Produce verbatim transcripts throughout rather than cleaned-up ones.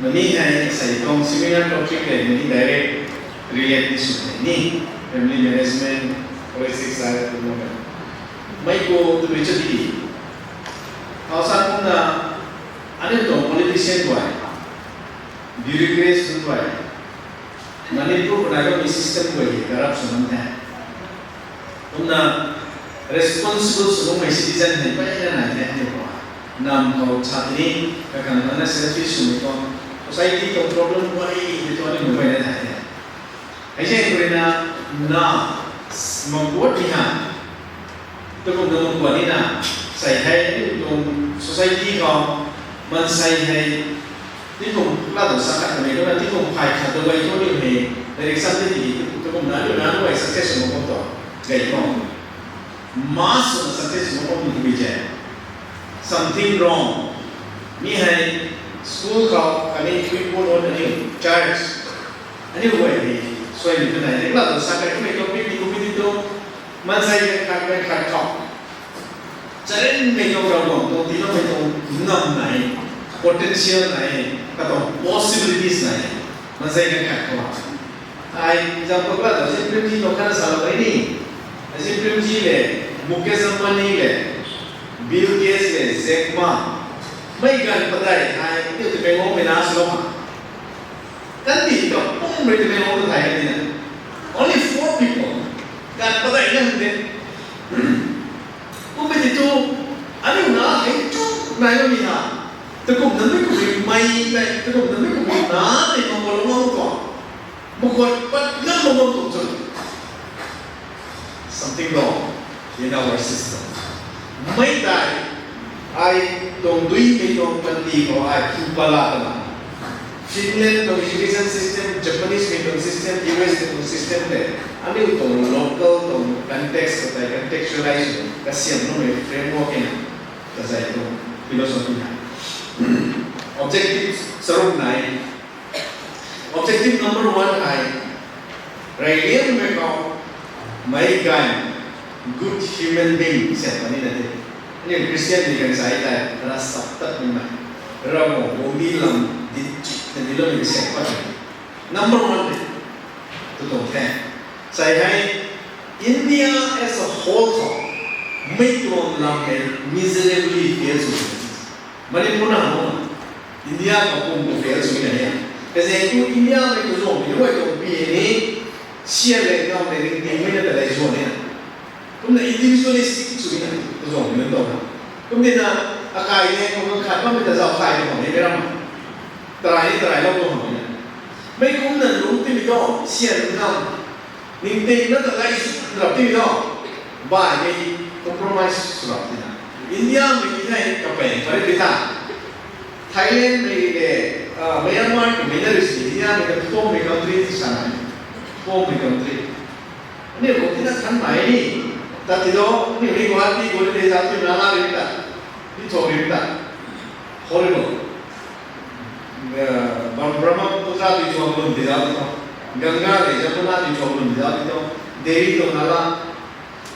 Mani hei sei tuang similar topic le mani direct relate ni sw the ni, family management, politics ai tu mo. Mei khou twmei chu di, khou sa kumna, aniu tuang politician guay, bureaucrats nunc guay, Manipur khou nai bammei system guay hei corruption nunc the. Kumna responsible sw bammei citizen hei mpeyna nai the aniu khou. Nam khou cha tini, kakhang khang na selfish swmei tuang, society tuang problem guay hei tuang aniu mpeyna nai the. Hei zaeng khou rui na, na, maguat ni ha, tukumna maguat ni na, sei hei aniu tuang society khou, maansei hei, tingkum la tuang sa khat twmei kumna tingkum phay khat tu gay thu aniu hei, direction tei tiki, tukumna aniu na aniu hei success sw mak bam tuang, gay tuang. Mass swna success sw mak bam ni tiki je, something wrong. Mi hei school khou, khatni puipu nunc, aniu church, aniu guay hei suaimei tu nai, aniu la tuang sa khat twmei tuang pi pi tu pi ti tu, maansei ganv khat ganv khat khou charenmei tuang, Ravguangc tuang tiiloumei tuang ngam nai, potential nai, katuang possibilities nai, maansei ganv khat khou. Ai example la ta Jim Primji tuang khatna salou e ni. Jim Primji le, Mukesh Ambani le, Bill Gates le, Jack Ma, mei ganv padeih hei aniu Tamenglongmei na swlou ha. Kandih kapumc rui Tamenglong ta thay kan tina, only four people, ganv padeih na hang de. Kummei ti thu, aniu na hei chu nai bammei ha, takumna mi kummei mei tei, takumna mi kummei na tei mak guat lou ngam tuang, mak guat pat ngam mak guat tuang chwn. Something wrong in our system. Mei tei, ai tuang duimei tuang panty khou ai phu pala twna, Finland tuang education system, Japanese mei tuang system, U S mei tuang system tei, aniu tuang local tuang context khou tei contextualize kasiamloumei framework na, kazei tuang philosophy na. Objective charuk nai. Objective number one hei, reyliangmei khou meic ganv good human being siam puni na de. Aniu Christian ni kan sa tei, ravchaptatmei, Ravguangc guangcdic lam dinc chuna dincloumei siam pat e. Number one de, tu tuang the. Sei hei, India as a whole khou, mei tuang lam hei miserably fail sw Manipur na mo, India kapumc khou fail sw na e. Kazaeng thu Indiamei kazuangmei guay tuang pi hei ni, sian le ngam le ringtingmei na ta lei zuan e. Kumna individualistic sw na, kazuangmei nunc tuang na. Kumtina, akai le khou khat bammei ta zauc khay tuang ni mei ram, tarai ni tarailou tuang ni na. Mei kumna lungc timei tuang, sian ngam, ningting na ta lei rap timei tuang, baihmei compromise sw rap tina. Indiamei hei kapeng pari pi ta, Thailandmei le, Myanmar kummei na rui si, Indiamei ta thuammei country ti sa nai, thuammei country. Aniu khou tina thanmei ni, tat ti lo, aniu ni Guwahati khou ni de zauc ti nala ri ta, ni thuam ri ta, horrible. Brahmaputra ti thuam lum ti zauc ti tho, Ganga le Jamuna ti thuam lum ti zauc ti tho, Delhi tuang nala,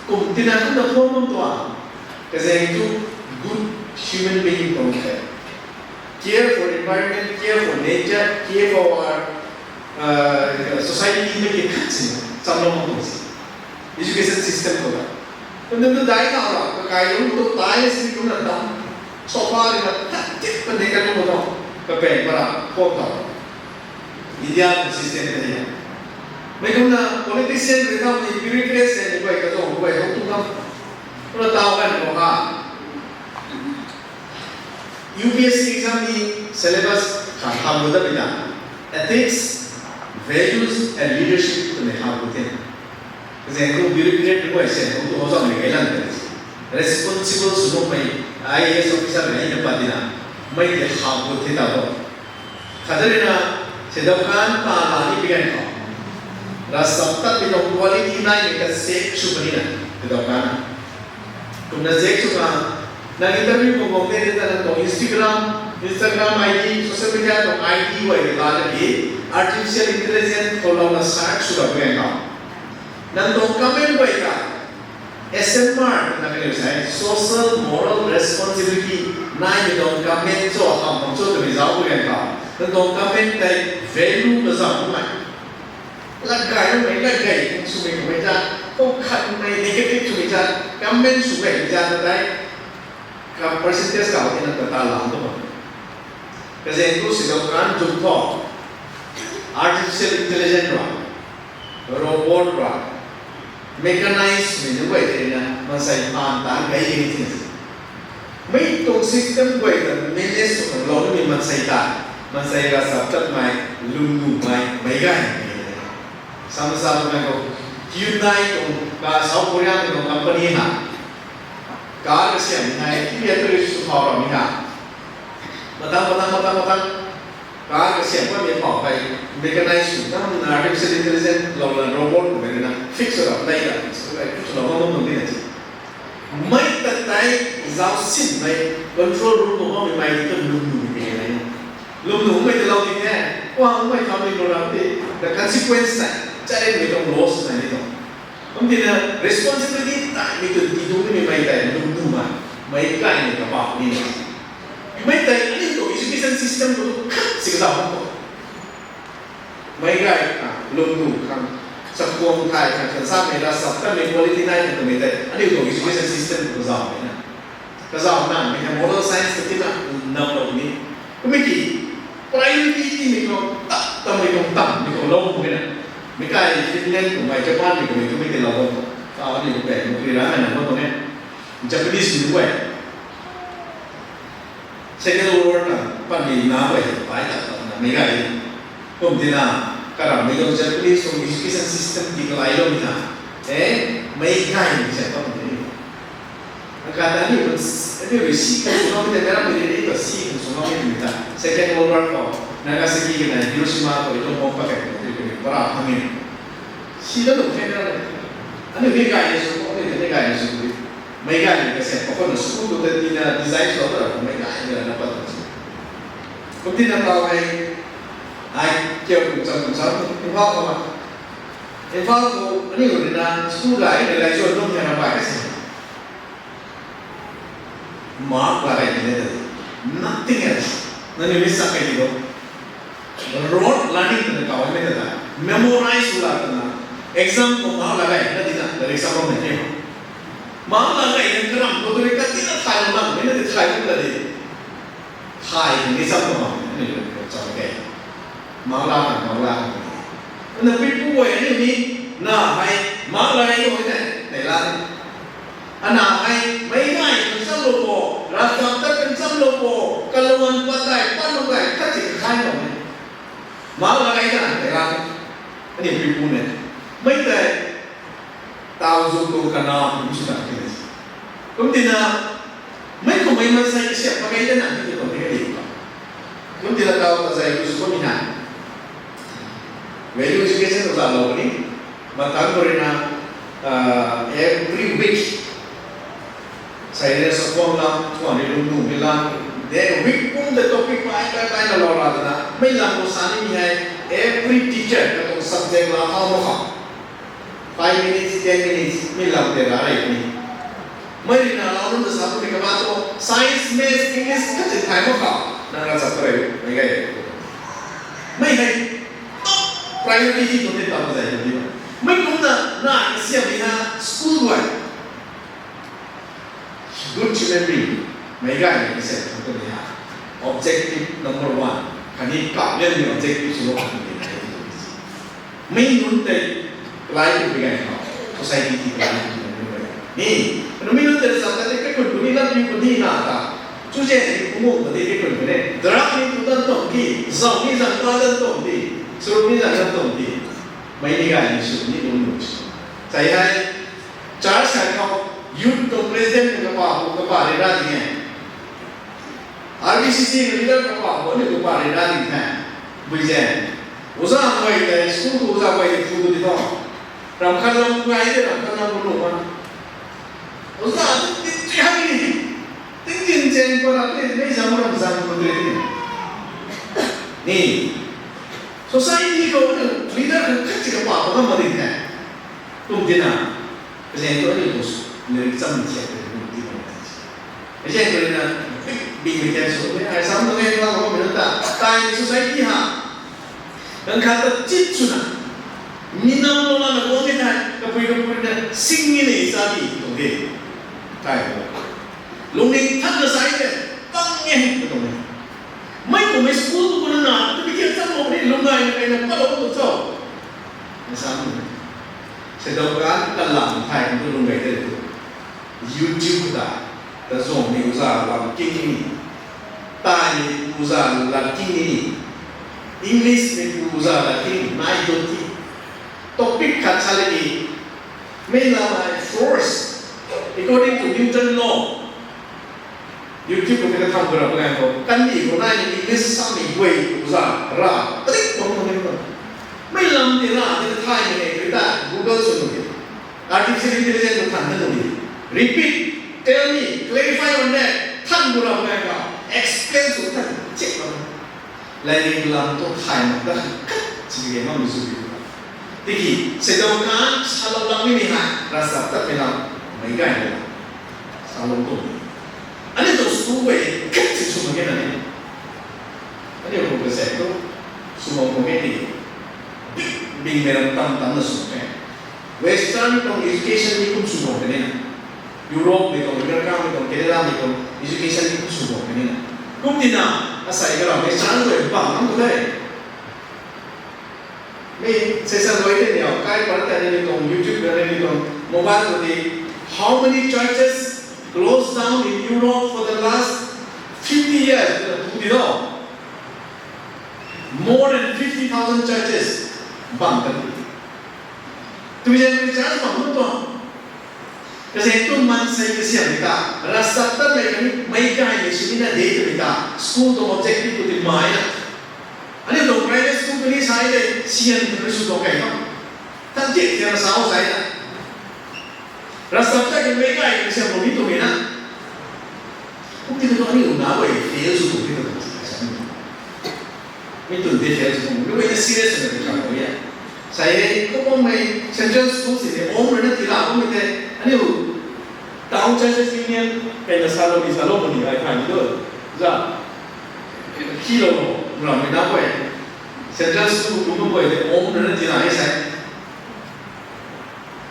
kum tina kumna thuam bam tuang, kazaeng thu good human being tuang the. Care for environment, care for nature, care for our society mei ki khat si chamlou mak tuang si. Education system khou ta, kumna tu dai na ra, kakai lung tu tai si kumna dam, sofa rui na tat tip pan de kan lung tu, kapeng para khou ta, India system ta ni. Mei kumna politician rui na mei bureaucrats ni guay katuang guay hou tu kam, kumna taw kan khou ha. U P S C exam ni syllabus khat hamh gu dat pi ta, ethics, values and leadership twmei hamh gu the. Kazaeng thu bureaucrat ni guay se, tu hou zammei gay lan ta, responsible sw makmei I A S officer mei na pat tina, mei tei hamh gu the ta bo. Khat rui na, seidaw kan ta la ni pi ganv khou, ravchaptatmei tuang quality naimei ta check sw puni na, seidaw kan na. Kumna check sw khang, nang interview khou guang de ta nang tuang Instagram, Instagram I D, social media tuang I D guay rui la na ki, artificial intelligence khou louna search sw rap ganv khou, nang tuang comment guay ta, S M R na kaniw sa social moral responsibility naimei tuang comment cho hamh bam cho twmei zauc pu ganv khou, Nang tuang comment tei value na zam mei. Lat gay mei, lat gay swmei kummei ta. Kou khat mei negative swmei ta. Comment sw gay ta tei. Ka percentage ka ina ta ta lam tu ma. Kazaeng tu si lo kan jump tho. Artificial intelligence ra. Robot ra. Mechanize mei nu guay tei na, maansei phaan ta gay ni ti. Mei tuang system guay ta manage sw khang lou ni maansei ta. Maansei ra sap tat mei, lwm nu mei, meic gay ni. Sam sa tu mei kou, Hyundai tuang ka South Korea mei tuang company ha. Car kasiam ni hei, T V S tu sw thau ra ni ha. Matang, matang, matang, matang. Car kasiam pat ni pau hei, mechanize sw tam na artificial intelligence lou na robot kummei na fix sw ra, nai ra, sw ra, sw lou bam bam ni na ti. Mei ta tei zauc sin mei, control room khou bammei mei ti tu lwm nu ni na. Lwm nu mei ta lou ti the, kuang mei family program ti, the consequence tei, charynmei tuang loss na ni tuang. Kum tina responsibility tei mi tu ti tu ni mei tei lwm nu ma, meic gay ni kabah ni. Mei tei aniu tuang education system khou tu khat si kazauh khang tu. Meic gay khang, lwm nu khang, chakhwang thay khang, khan samei ra sap tatmei quality nai khang twmei tei aniu tuang education system khou kazauh mei na. Kazauh na, mei hei moral science ta tina, namlou ni. Kummei ki, priority timei khou, ta, tammei khou, tammei khou lou mak ge na. Meic kai Finland kummei, Japan mei kummei, kummei tei lou bam. Ta aniu kummei, kummei ra na, na bam tuang e. Japanese mei guay. Second World War ta, patmei na guay, pai ta, ta, na, meic gay. Kum tina, karamhmei tuang Japanese tuang education system ti kalailoumei na. E, meic gay ni sa bam ni. Akata ni, aniu rui si khang sw ngammei tei, meic rammei rui ni ta si khang sw ngammei tei ta. Second World War khou, Nagasaki kanei Hiroshima khou atomic bomb pakhat khou, aniu rui para phang e. Si la nu the na. Aniu ni gay ni sw, aniu ni gay ni sw. Meic gay ni kasiam, pakhatna school tu ta tina design swlou ta ra, meic gay ni na pat ta si. Kum tina tau hei, ai kiu kum cham kum cham, Imphal khou ma. Imphal khou, aniu rui na school gay ni gay sw nung hei na bai kasi. Mark la gay ni na ta. Nothing else. Nangniw ni sak kai ni lo. Rote learning twna kaw mei ta ta. Memorize sw la twna. Exam khou mark la gay na di na, la exam khou mei the. Mark la gay na karam khou tu ni ka tina thay lo na, mei na ti thay lo la di. Thay ni cham khou ma, aniu rui cham gay. Mark la khang, mark la khang. Na pipu guay aniu ni, na hei, mark la gay khou ni, nei la. Ana hei, meic gay kan chamlou bo, ravchap tat kan chamlou bo, kaluan pat gay, pat lou gay, khat si khai lou ni. Mark la gay na, nei la. Aniu pipu ne. Mei tei, tau zuk tu kana, kum si na, kum si. Kum tina, mei kummei maansei kasiam pakhat ta na, ti tuang ti ka di. Kum tina tau ta zai tu sw ni na. Value education tu zalou ni. Matang khou rui na, ah, every week. Sai ni sa kuang lam, kuang ni lwm nu mei lam. Then week pum ta topic pai, pai, pai na lou la twna. Mei lam khou sa ni hei, every teacher, katuang subject la how mak khou. Five minutes, ten minutes, mei lam tei ra rey ni. Mei rui na lau nunc ta sa tu ni kaba tu, science, maths, English, khat si thay mak khou. Nang ra sa tu rey, mei gay. Mei hei, top priority ti tu ni ta zai tu ni. Mei kumna, na kasiam ni ha, school guay. Good human being, meic gay ni kasiam khang twmei ha. Objective number one. Khatni kap lianmei objective sw lou khang twmei ha. Mei nunc tei kalai tu mei gay khou, society ti kalai tu mei gay. Ni, anu mei nunc tei sa ta tei kaikhun puni, lat ni puni na ta. Chuze ni kumu puni kaikhun puni. Drug ni tu dan tuang ti, zau ni zang pa dan tuang ti, suru ni zang dan tuang ti. Mei ni gay ni sw ni lung lu si. Sai hei, Church hei khou youth tuang president khou kapa, khou kapa rui ra ding e. R B C C leader kapa, khou ni kapa rui ra ding the. Bui ze. Oza guay tei, school tu oza guay tei phu tu di tho. Ram khat lam guay tei, ram khat lam pu lu ma. Oza tu ti ti hang ni. Ting tin chen pa ra ti, mei zam ram zam pu tu di. Ni. Society khou ni leader khou khat si kapa, khou kapa ding the. Kum tina. Kazaeng tu aniu tu, latrik cham thiak tu aniu ti bam the. Kazaeng tu na, big Bing mei tian sw e, ai sam nunc e, nang lou mei nunc ta. Taimei society ha. Nang khat ta chit swna. Mi nam lou lana guang e thei, kapui kapui na sing ni ni sa di tuang de. Kai. Lungning than na sai de, tang e, tuang de. Mei kummei school tu kuna na, tu bi kian cham lou ni, lungngai na kai na pa lou tu cho. Ai sam nunc e. Seidaw kan kalam thai tu lungngai de tu. YouTube ta, ta zong ni uza lam king ni. Tai ni uza lam king ni. English ni uza lam king ni. Nai tu ti. Topic khat sa le ni. Mei lam ai force. According to Newton law. YouTube khou tei katham khou rap ganv khou, kandih khou nai ni English samei guay uza ra, tadik bam khou ni khou. Mei lam ti ra, ti thaymei e, tui ta Google sw nuh di. Artificial intelligence khou than ta nuh di. Repeat, tell me, clarify on that, than khou rap ganv khou, explain sw than, check bam. Lairik lam tu thay mak ta khat si ge mam zu di. Tiki, seidaw kan salou lak ni ni hei, ravchap tatmei lam, meic gay ni lam. Salou tu. Aniu tu school guay khat si sw mak ge na ni. Aniu kum kasek tu, sw mak mak ge ni. Bing, bingmei ram tam tam na sw mak ge. Western tuang education ni kum sw bam kan ni na. Europe mei tuang, America mei tuang, Canada mei tuang education ni kum sw bam kan ni na. Kum tina, asei ka ram Western guay bam nang tu de. Mei session loi tei ni, kai par tei ni tuang, YouTube tei ni tuang, mobile khou ni, how many churches closed down in Europe for the last fifty years? Tw di no. More than fifty thousand churches bam kan. Tw zan ni church bam tu tuang. Kazeng tu maansei kasiamhmei ta, ravchap tatmei khatni meic gaymei sw nina de twmei ta, school tuang objective khou ti mai na. Aniu tuang private school khatni sai de, sian khatni sw tuang kai na. Tan tiak tiak na sau sai na. Ravchap tat khe meic gaymei kasiam lou ni twmei na. Kum ti tu aniu na guay fail sw tuang ni tu tuang sa sa ni. Mi tun tei fail sw tuang, mi guay na serious na ti kan lou e. Sai e, kum bammei central school si ni, om rui na tila bammei tei, aniu Town Churches Union, kei na salou ni salou mak ni ai thay ni tu. Za, khi lou, rammei na guay. Central school kum bam guay tei, om rui na tila e sai.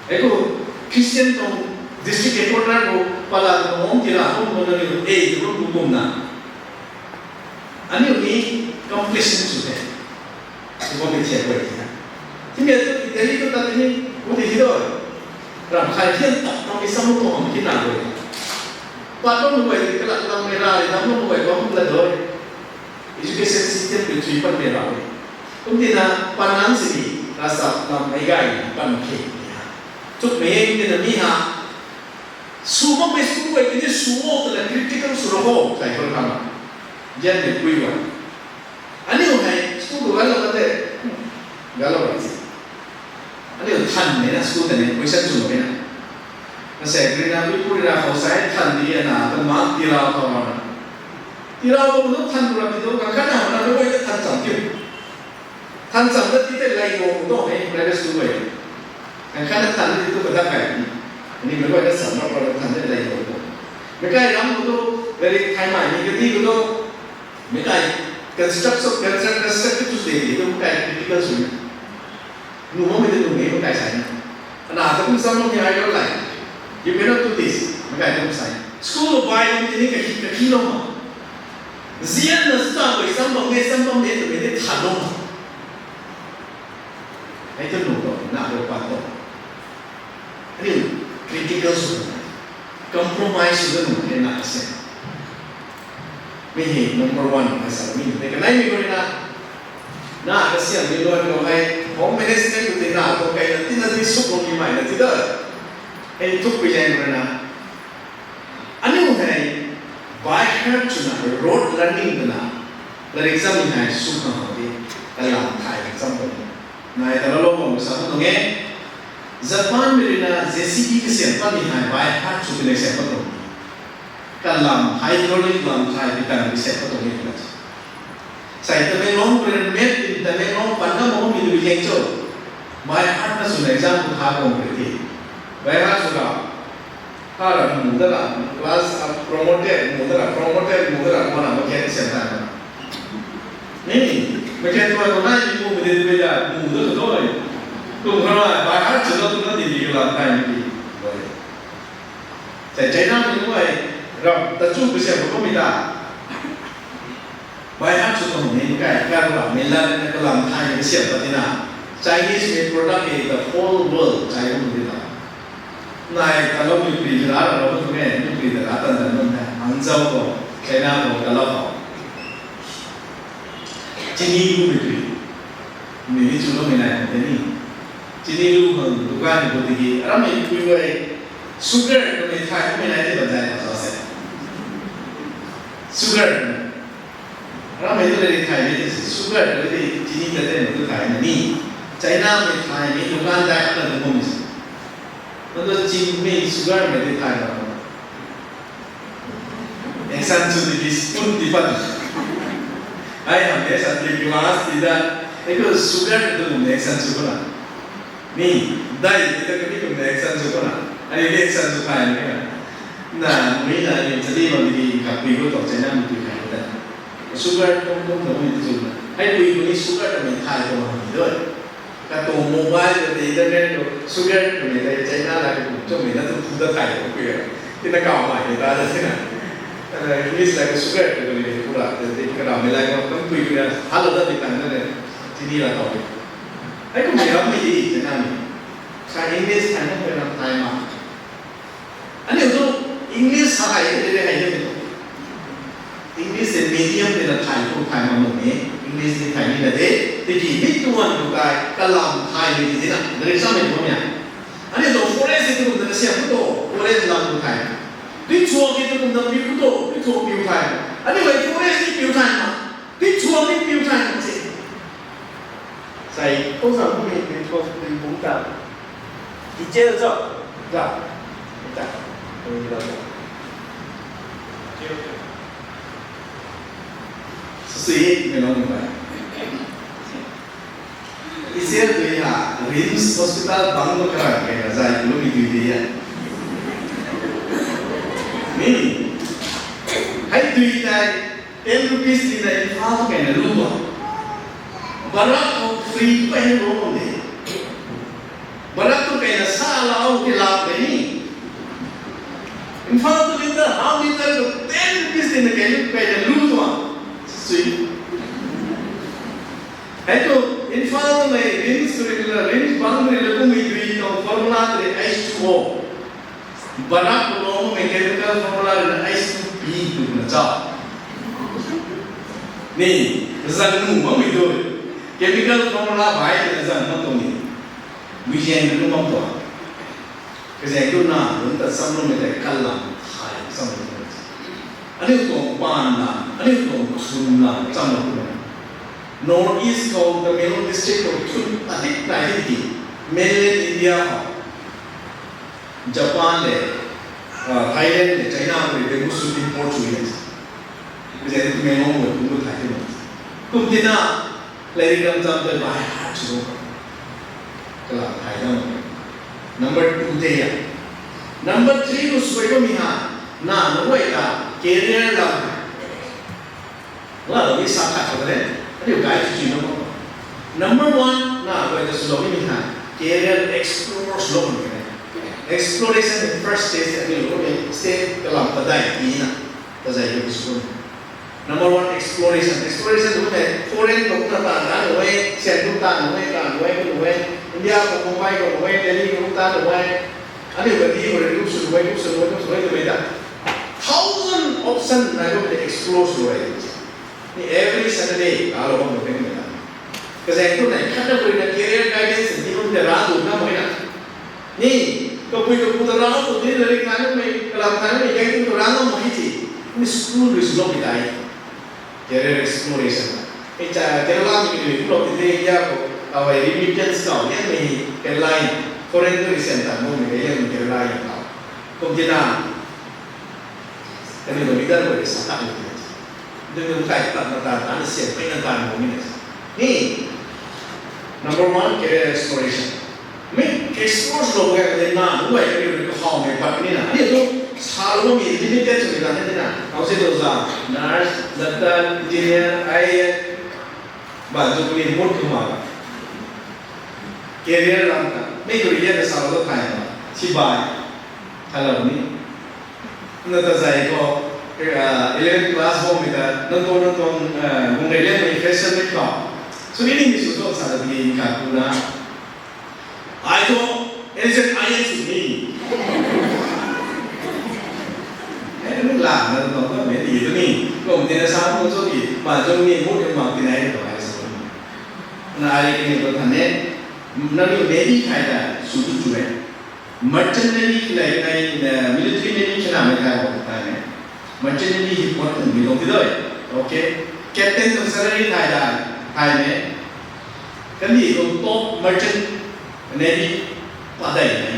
Hei khou, Christian tuang district headquarter khou, pala tuang om tila, om mak na ni, e, tu kum kum na. Aniu ni completion sw the. Sw bam ni thiak guay ti na. Timi tu Delhi tu tat ni, u ti hi do. Ram khai thian tak tang mi sam tu ham ki na guay. Pat bam guay ti kalat lang mei ra le, dam bam guay bam la do. Education system tu chui pan mei ra le. Kum tina pan nang si ni, ravchap lam meic gay pan khe ni ha. Chukmei e tina mi ha. Sw makmei school guay tini sw o twna critical sw ra ho, sai khou khang. Zianmei pui guay. Aniu hei school khou ganlou khat tei, ganlou khat si. Aniu thanmei na school tei ni question sw mak e na. Masei rui na pui puri ra khou sai than di na, ta mark tira khou na. Tira khou tu than ra ti tu, kang khat na na tu guay ta than cham kiu. Than cham ta ti tei lay guang tu hei private school guay. Kang khat na than di tu kadak kai ni. Ni meic guay ta cham ra khou than di lay guang tu. Meic kai ram khou tu, very thaymei ni kati khou tu. Meic kai construction, construct, construct tu de di tu meic kai critical sw na. Nu mo mei tu nu mei meic kai sai na. Ana ta kum sam mo ni I don't like. You cannot do this. Meic kai kum sai. School bai ni tini kahi, kahi lou ma. Zian na sa guay sam bam e, sam bam e twmei tei than lou ma. Hei tu nu tu, na tu pan tu. Aniu critical sw, compromise sw nu hei na kasiam. Mi hei number one na sa mi. Tei kanei mi ko na, na kasiam ni luan ko hei, home management tu ti na, tu kai na, ti na ti suk lou ni mai na ti da. Hei thuk pui zang ko na. Aniu hei, by heart swna, rote learning twna, latrik cham ni hei sw khang hou di, kalam thay cham ko. Nai ta lou bam sa tuang e. Japan mei rui na J C B kasiam pat ni hei by heart sw twna kasiam pat tuang. Kalam hydraulic lam thay bi tan bi siam pat tuang e twna. Sai Tamenglong rui na map in Tamenglong pan na mo mi tu bi leng cho. By heart na swna exam khou tha bam rui ti. By heart sw ra. Ara mu dara class promoted, mu dara promoted, mu dara mana makhe siam ta na. Ni, makhe tu ko nai ni mu de tu ya mu da tu. Tu khana bai ha chu tu na di di la tai ni. Sai China ni mo ai ram ta chu ku siam ko mi ta. Bai ha chu tuang ni kai ka ra mi la na kalam thai ni siam pa tina. Chinese made product in the whole world chai mu di ta. Nai ta lo mi pri ra ra lo tu me, mi pri ra ta na no na. Hangzhou ko, China ko, ta lo ko. Chini lu mi pri. Mi ni chu lo mi nai ko ni. Chini lu hang dukan ni ko tiki. Aram mi pri wai sugar ko mi thai ko mi nai ni ban zai na sa se. Sugar. Ramei tu le thai ni sugar tu di chini ta te tu thai ni. China mei thai ni dukan dai apna tu mo mi. Nang tu chini mei sugar mei di thai na. Action chu di spoon di pan. Ai ham action di glass di da. Ai ko sugar tu action chu na. Ni, dai di ta kami kum action chu ko na. Ani action chu thai ni na. Na, mui na ni chadi ma di kapui ko to China mei tu thai da. Sugar kum kum ta mui tu na. Ai pui ko ni sugar ta mei thai ko ma ni do. Ka to mobile ko, internet ko, sugar ko mei thai China la ko kum mei na tu pu ta thai ko pui. Tina kau mai ni ta da tina. English la ko sugar ko ni pura, ka da mei la ko kam pui ko na. Hello da di tan na ni. Chini la to. Ai kum mei ram mei di China mei. Sa English thai na pe ram thai ma. Ani tu English sa hai de de hai de. English se medium de na thai ko thai ma mo ni. English ni thai ni na de. Tiki mi tuan tu kai kalam thai ni di na. Dari sa mei mo ya. Ani tu forest tu na siam tu forest lam tu thai. Tui chuak ki tu na piu tu tui chuak piu thai. Ani wai forest ni piu thai ma. Tui chuak ni piu thai ma se. Sai, kou sa kum ni tui chuak tui bung ta. Teacher cho. Za. Za. Tui la. Sisi, mei long ni bai. Teacher tui ha, RIMS Hospital bang lo karan kai na zai kilometer tui di ya. Ni, hai tui tai, ten rupees di na Imphal kai na lu ba. Barak ko free pai na lo de. Barak tu kai na sa la au ti la bai ni. Imphal tu liter, half liter ko ten rupees di na kai lu kai na lu ba. Sui. Hei tu, Imphal tu mei RIMS tu ri la, RIMS bang tu ri la kum mei tui tang formula tu ri H two O. Barak tu lou mei chemical formula ri na H two P tu na cha. Ni, zang nu ma mei tu. Chemical formula bai tu na zang ma tu ni. Mui zian tu ma tu. Kazang tu na, lung ta sam lung mei tei kalam thai sam lung mei. Aniu tuang pan na, aniu tuang thun na, sam lung mei. North East khou, Tamil Nadu district khou thun adik nai di ki, mainland India khou, Japan le, ah, Thailand le, China le, bamboo shoot import sw e. Kazang tu mei ngong mei, kum thai tu mei. Kum tina, Lairik ram cham tei by heart sw. Kalam thai dam. Number two tei ya. Number three khou sw bammei ha. Na, na guay ta career lam. Laalou ni sa khat khou de. Aniu guide sw sw na mo. Number one, na guay ta swlou nimei ha. Career explore swlou nimei. Exploration in first stage, aniu lou ni stage kalam padai tina. Tazai ni sw. Number one, exploration. Exploration tu tei foreign khou na ta na nui, sian tu ta nui, ta nui, nui, India khou, Mumbai khou nui, Delhi khou ta nui. Aniu ka di khou ri, lu sw nui, lu sw nui, lu sw nui, tu mei ta. Thousand option na khou tei explore sw nui. Ni every Saturday, ka lou bam nui mei ta. Kazang tu nei, khat na khou ri na career guidance ni bam tei ra tu na mei na. Ni, kapui kapu ta rau tu ni lairik thai mei, kalam thai mei, kai tu rau na mei ti. Ni school rui swlou mei tai. Career exploration. Ei cha, Kerala mei ni lou ti de ya ko, awai remittance kau, ya mei Kerala, foreign tourist center mo mei, ya mei Kerala ya kau. Kum tina, Kaniw tuang leader guay rui sa tak ni. Dui nung kai tat na tan, tan sian pei na tan mo ni. Ni, number one, career exploration. Mi explore lou gay ka de na, nunc guay kaniw rui ka How many part ni na? Ni tu salou mi limited swmei ganv ni na. How se tu za nurse, doctor, engineer, I A S, ba tu ni mut tu ma. Career lam ta. Mei tu ria ta salou tu thai ma. Sibai. Hello ni. Na ta zai khou, ah, eleven class bom mi ta, nang tuang, nang tuang, ah, bung rei liang mei fashion mei khou. So, ni ni mi sw so sa ta ni ka tu na. Ai tu, N S F I S ni. Ai tu la, na tu tuang mei ni tu ni. Kum tina sa mo so ki, ma zong ni mo ni ma tina ai tu ai sa. Na ai ki ni tu than ne, na ni maybe khai ta, sw tu chu e. Merchant Navy khilai nai, military navy khilai nai kai bam ta ne. Merchant Navy hi port mi tuang ti doi. Okay. Captain tuang salary thai da, thai ne. Kani tuang top merchant navy pa dai ne.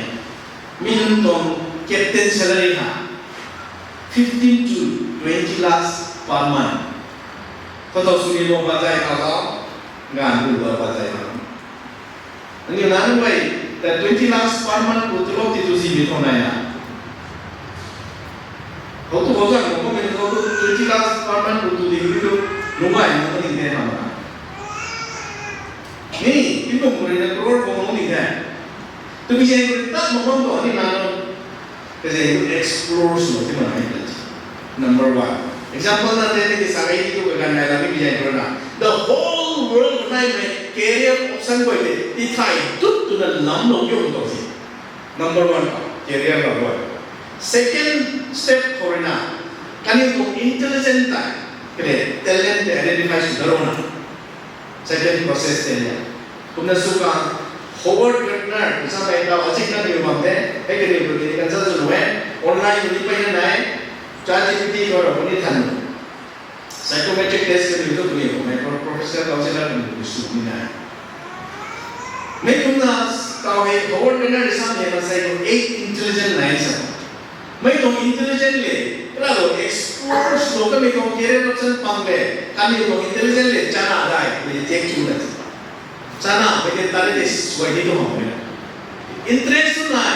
Mi nunc tuang captain salary ha fifteen to twenty lakhs per month. Kho tau suni lo pa zai ka ba, gan bu ba pa zai ka. Aniu nunc guay ta twenty lakhs per month khou tulop ti tu zi mi thau nai na. Khou tu khou zang khou mi khou tu twenty lakhs per month khou tu di tu lung ai mo ni the ma na. Ni, tingkum khou rui na crore khou mo ni the. Tu mi zang khou tat mo khou tu ni na. Kazei tu explore sw ti mana hai ta. Number one. Example na tei ni sa kai tu kaganv nai la mi zai tu na. The whole world nai mei career option guay tei ti thai tut tu na lam lo kiu tu si. Number one, career number one. Second step khou rui na. Kaniw tuang intelligent tai, kaniw talent tei identify sw da ro na. Second process tei ni. Kumna sw ka Howard Gardner, sa mei tau ajik na niw bam te, hei kaniw kaniw kan sa zun we, online ni pai na nai, ChatGPT khou ra ni than. Psychometric test kaniw tu kaniw, mei pro-, professional counselor kaniw sw ni nai. Mei kumna tau hei Howard Gardner sa mei na sai ko eight intelligent nai sa. Mei tuang intelligent le, kala lo explore sw lo kamei tuang career option pang le, kaniw tuang intelligent le, chana dai, mei check chu na. Chana, mei ke tari de swai ni tuang mei na. Interest tu nai,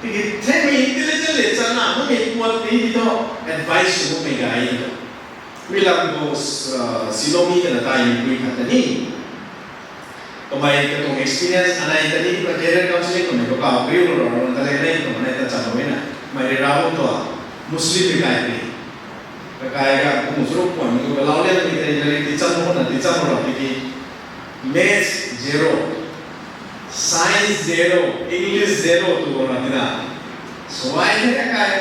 tiki the mei intelligent le, chana, mei puat ni di tu advice sw mei gai ni tu. Mi lam khou, ah, Silomi kana tai mi pui khat ta ni. Kamei katuang experience anei ta ni, ka career counselling kamei ko kau kariu lo ro, ta le nei kamei ta cham lo na. Mei rui rau tu, Muslim mei kai ni. Kakai ka kum suru point ko lau liang ni tei, ni ti cham lo na, ti cham lo tiki. Maths zero, science zero, English zero tu ko na ti na. Swai ni kakai,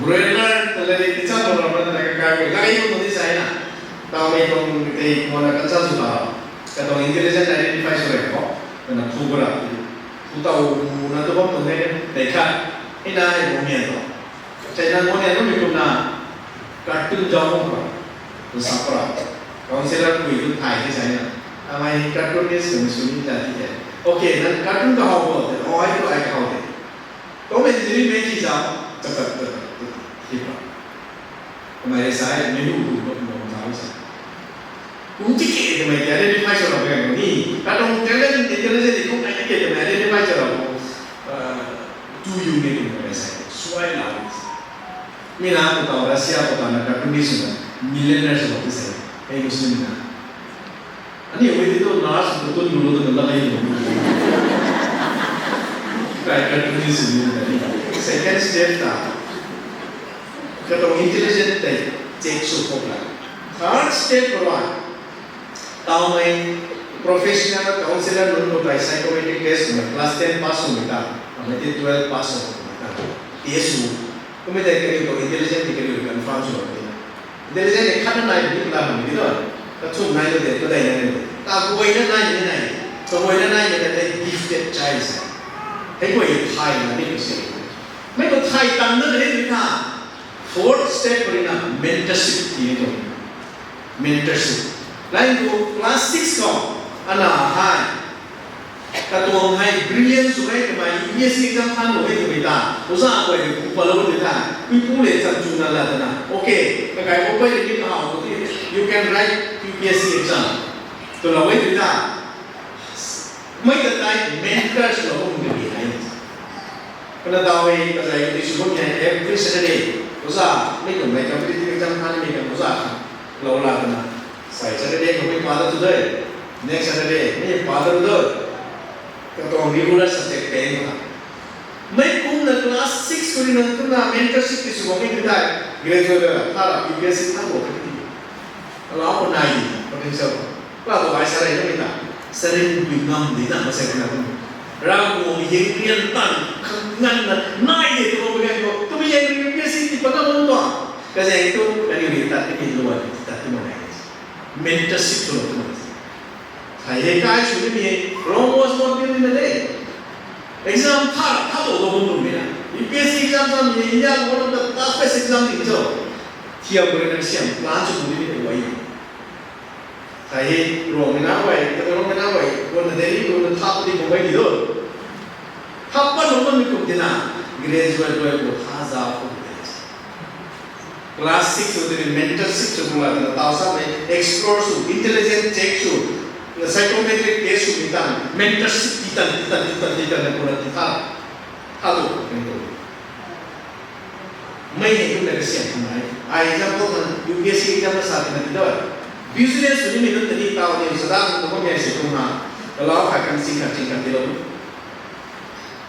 grammar ta le ti cham lo na, kakai ko, kakai ko ti sai na. Tau mei tuang tei ko na kan sa su ta. Katuang intelligent identify sw rei khou, kana thu bura. Thu tau na tu bam tu ne, tei khat, hei na hei bam mian tu. Chai na bam mian tu mi kumna, cartoon jao bam ka, tu sa pra. Counselor kui tu thai hei chai na. Amei cartoonist tu mi suni ta ti te. Okay, na cartoon ka how bo te, oh, ai tu ai ka how te. Tom and Jerry mei ki zau, chak chak chak chak, hi pa. Kamei rui sa, mei hu hu hu hu hu hu sa. Hu ti ke kamei identify sw rau bam ni. Katuang talent, intelligent ni kum ai ti ke kamei identify sw rau. Ah, tu yu ni kum kamei sa. Swai la. Mi na ko tau Russia ko tau na cartoonist na millionaire sw rau ti sa. Hei Muslim na. Ani wei ti tu nurse tu tun guru tu na lei tu. Kai ka tu ni sini na ni. Second step ta. Katuang intelligent tei check sw khou la. Third step rui. Tau mei professional counselor nunc khou tei psychometric test mei class ten pass sw mei ta. Amei ti twelve pass sw mei ta. Test sw. Kumei tei kaniw tuang intelligent tei kaniw confirm sw mei ta. Intelligent ni khat na nai ni la ni do. Kachum nai lo de, kadai nai lo de. Kaguayna nai ni nai. Kaguayna nai ni ta tei gifted child sa. Hei guay thai na ni ko se. Mei ko thai tang na ni ni ta. Fourth step rui na mentorship ti ni ko. Mentorship. Lai ko class six ko. Ana hai. Katuang hei brilliant sw e, kamei U P S C exam than lou e twmei ta. Oja guay rui pu palou tei ta. Puipu le cham chu na la ta na. Okay, kakai ko pai ni ka how ko ti. You can write U P S C exam. Twlou e tei ta. Mei ta tei mentor swlou kum tei hei. Kana daw hei kazei kati sw bam hei every Saturday oza, mei kum mei competitive exam tha nimei kan oza kha lou la kana, sai Saturday khou mei pa da tu de, next Saturday mei pa da tu de. Katuang regular subject pen khou ta. Mei kumna class six khou rui na kumna mentorship ti sw bam mei tu tei, graduate la tha la U P S C tha bo kati. Alau khou nai di potential. Kala tu ai sa rei na mei ta. Sa rei bui ngam di na masei na kum. Ravguangc hei rian tan khang nganvna nai de tu bam ganv khou twmei hei U P S C ti pa na bam tuang. Kazei tu kaniw ni tat ti luan ti tat ti mak nai. Mentorship sw lou tu mak. Thei hei kai sw nimei hei Rome was not built in a day. Exam tha tha lou lou bam nuhmei na. U P S C exam samei hei India khou one of the toughest exam ti cho. Thiam rui na siam plan sw tu nimei guay. Thei hei Rome na guay, Rome na guay, guanna Delhi guanna thap di bam guay di do. Thap pat lou bammei kum tina, graduate guay khou tha zauc khou di. Class six khou tini mentorship sw kum la twna taw samei explore sw, intelligence check sw, psychometric test swmei tan, mentorship ti tan ti tan ti tan ti tan na kumna ti tha, tha tu, mentor. Mei hei kumna kasiam khang nai. Ai example khang U P S C exam na sa tina ti do. Business sw nimei nunc tini taw ni sa da khang tu bammei se kumna, kalau khat kan sing khat sing khat tilou.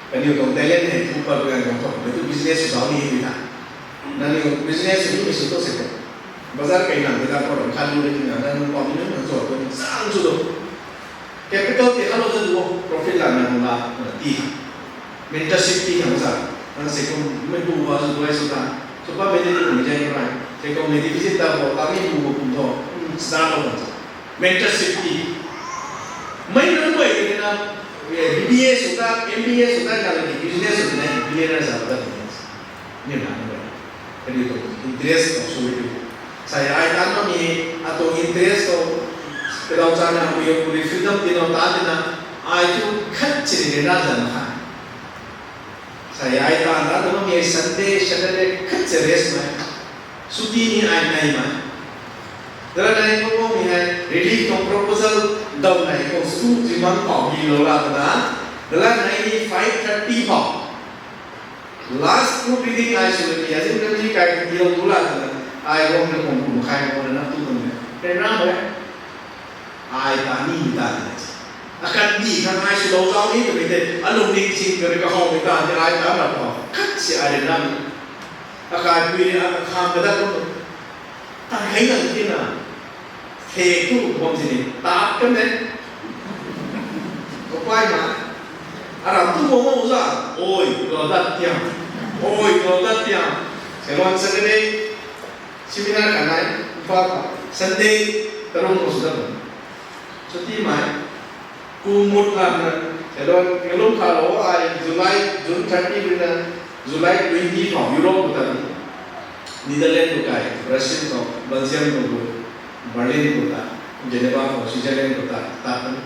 Kaniw tuang talent hei phu pat ganv khou mei tu business sw zauc ni hei ta. Nangniw business sw nimei sw tu se khou, bazar kai nang de da khou ram khat lu le tina nang pam ni nang zauc tu ni sang sw tu. Capital ti halou zan tu profit la nang la ti. Mentorship ti khang sa. Nang se kum mei bu ba sw tu ai sw ta. Sw pa mei ti tu mei jai rai. Se kum mei ti visit ta bo ta mei bu bu kum tho. Start lou kan sa. Mentorship ti. Mei nunc guay ti na, B B A sw ta, M B A sw ta, kala ni business sw ta, billionaire sa ta ni. Ni na ni. Kaniw tuang interest khou sw tu. Sai ai tan bammei, atuang interest khou, kadau chana mei puni freedom tina ta tina, ai tu khat chini ni na zan kha. Sai ai tan tan bammei Sunday, Saturday khat se rest mei. Chutti ni ai nai mei. Dala nai khou bammei hei relief tuang proposal daw nai khou sw zimang khou hi lou la twna. Dala nai ni five thirty khou. Last group reading ai sw ni azim kan ni kai ti lou tu la twna. Ai bam ni kum kum khai bam na tu bam ni. Pen ram e. Ai ta ni mi ta ni. Akan di khang ai swlou zauc ni twmei tei, alung ning sing kari kahawmei ta ni ai ta na khou khat si ai rui na. Akaipui ni akakham kadat tu. Tan hei nang tina. Thek tu bam sini tat kan de. Kapai ma. Aram tu bam ma uza. Oi, lou dat tiam. Oi, lou dat tiam. Seluan Saturday seminar kan nai, Imphal khou. Sunday tarung khou sw dat bam. Chutti mei. Kum mut latna, helon, kalum khalou ai July, June thirty rui na July twenty khou Europe khou ta ni. Netherlands khou kai, Brussels khou, Belgium khou, Berlin khou ta, Geneva khou, Switzerland khou ta, ta kan.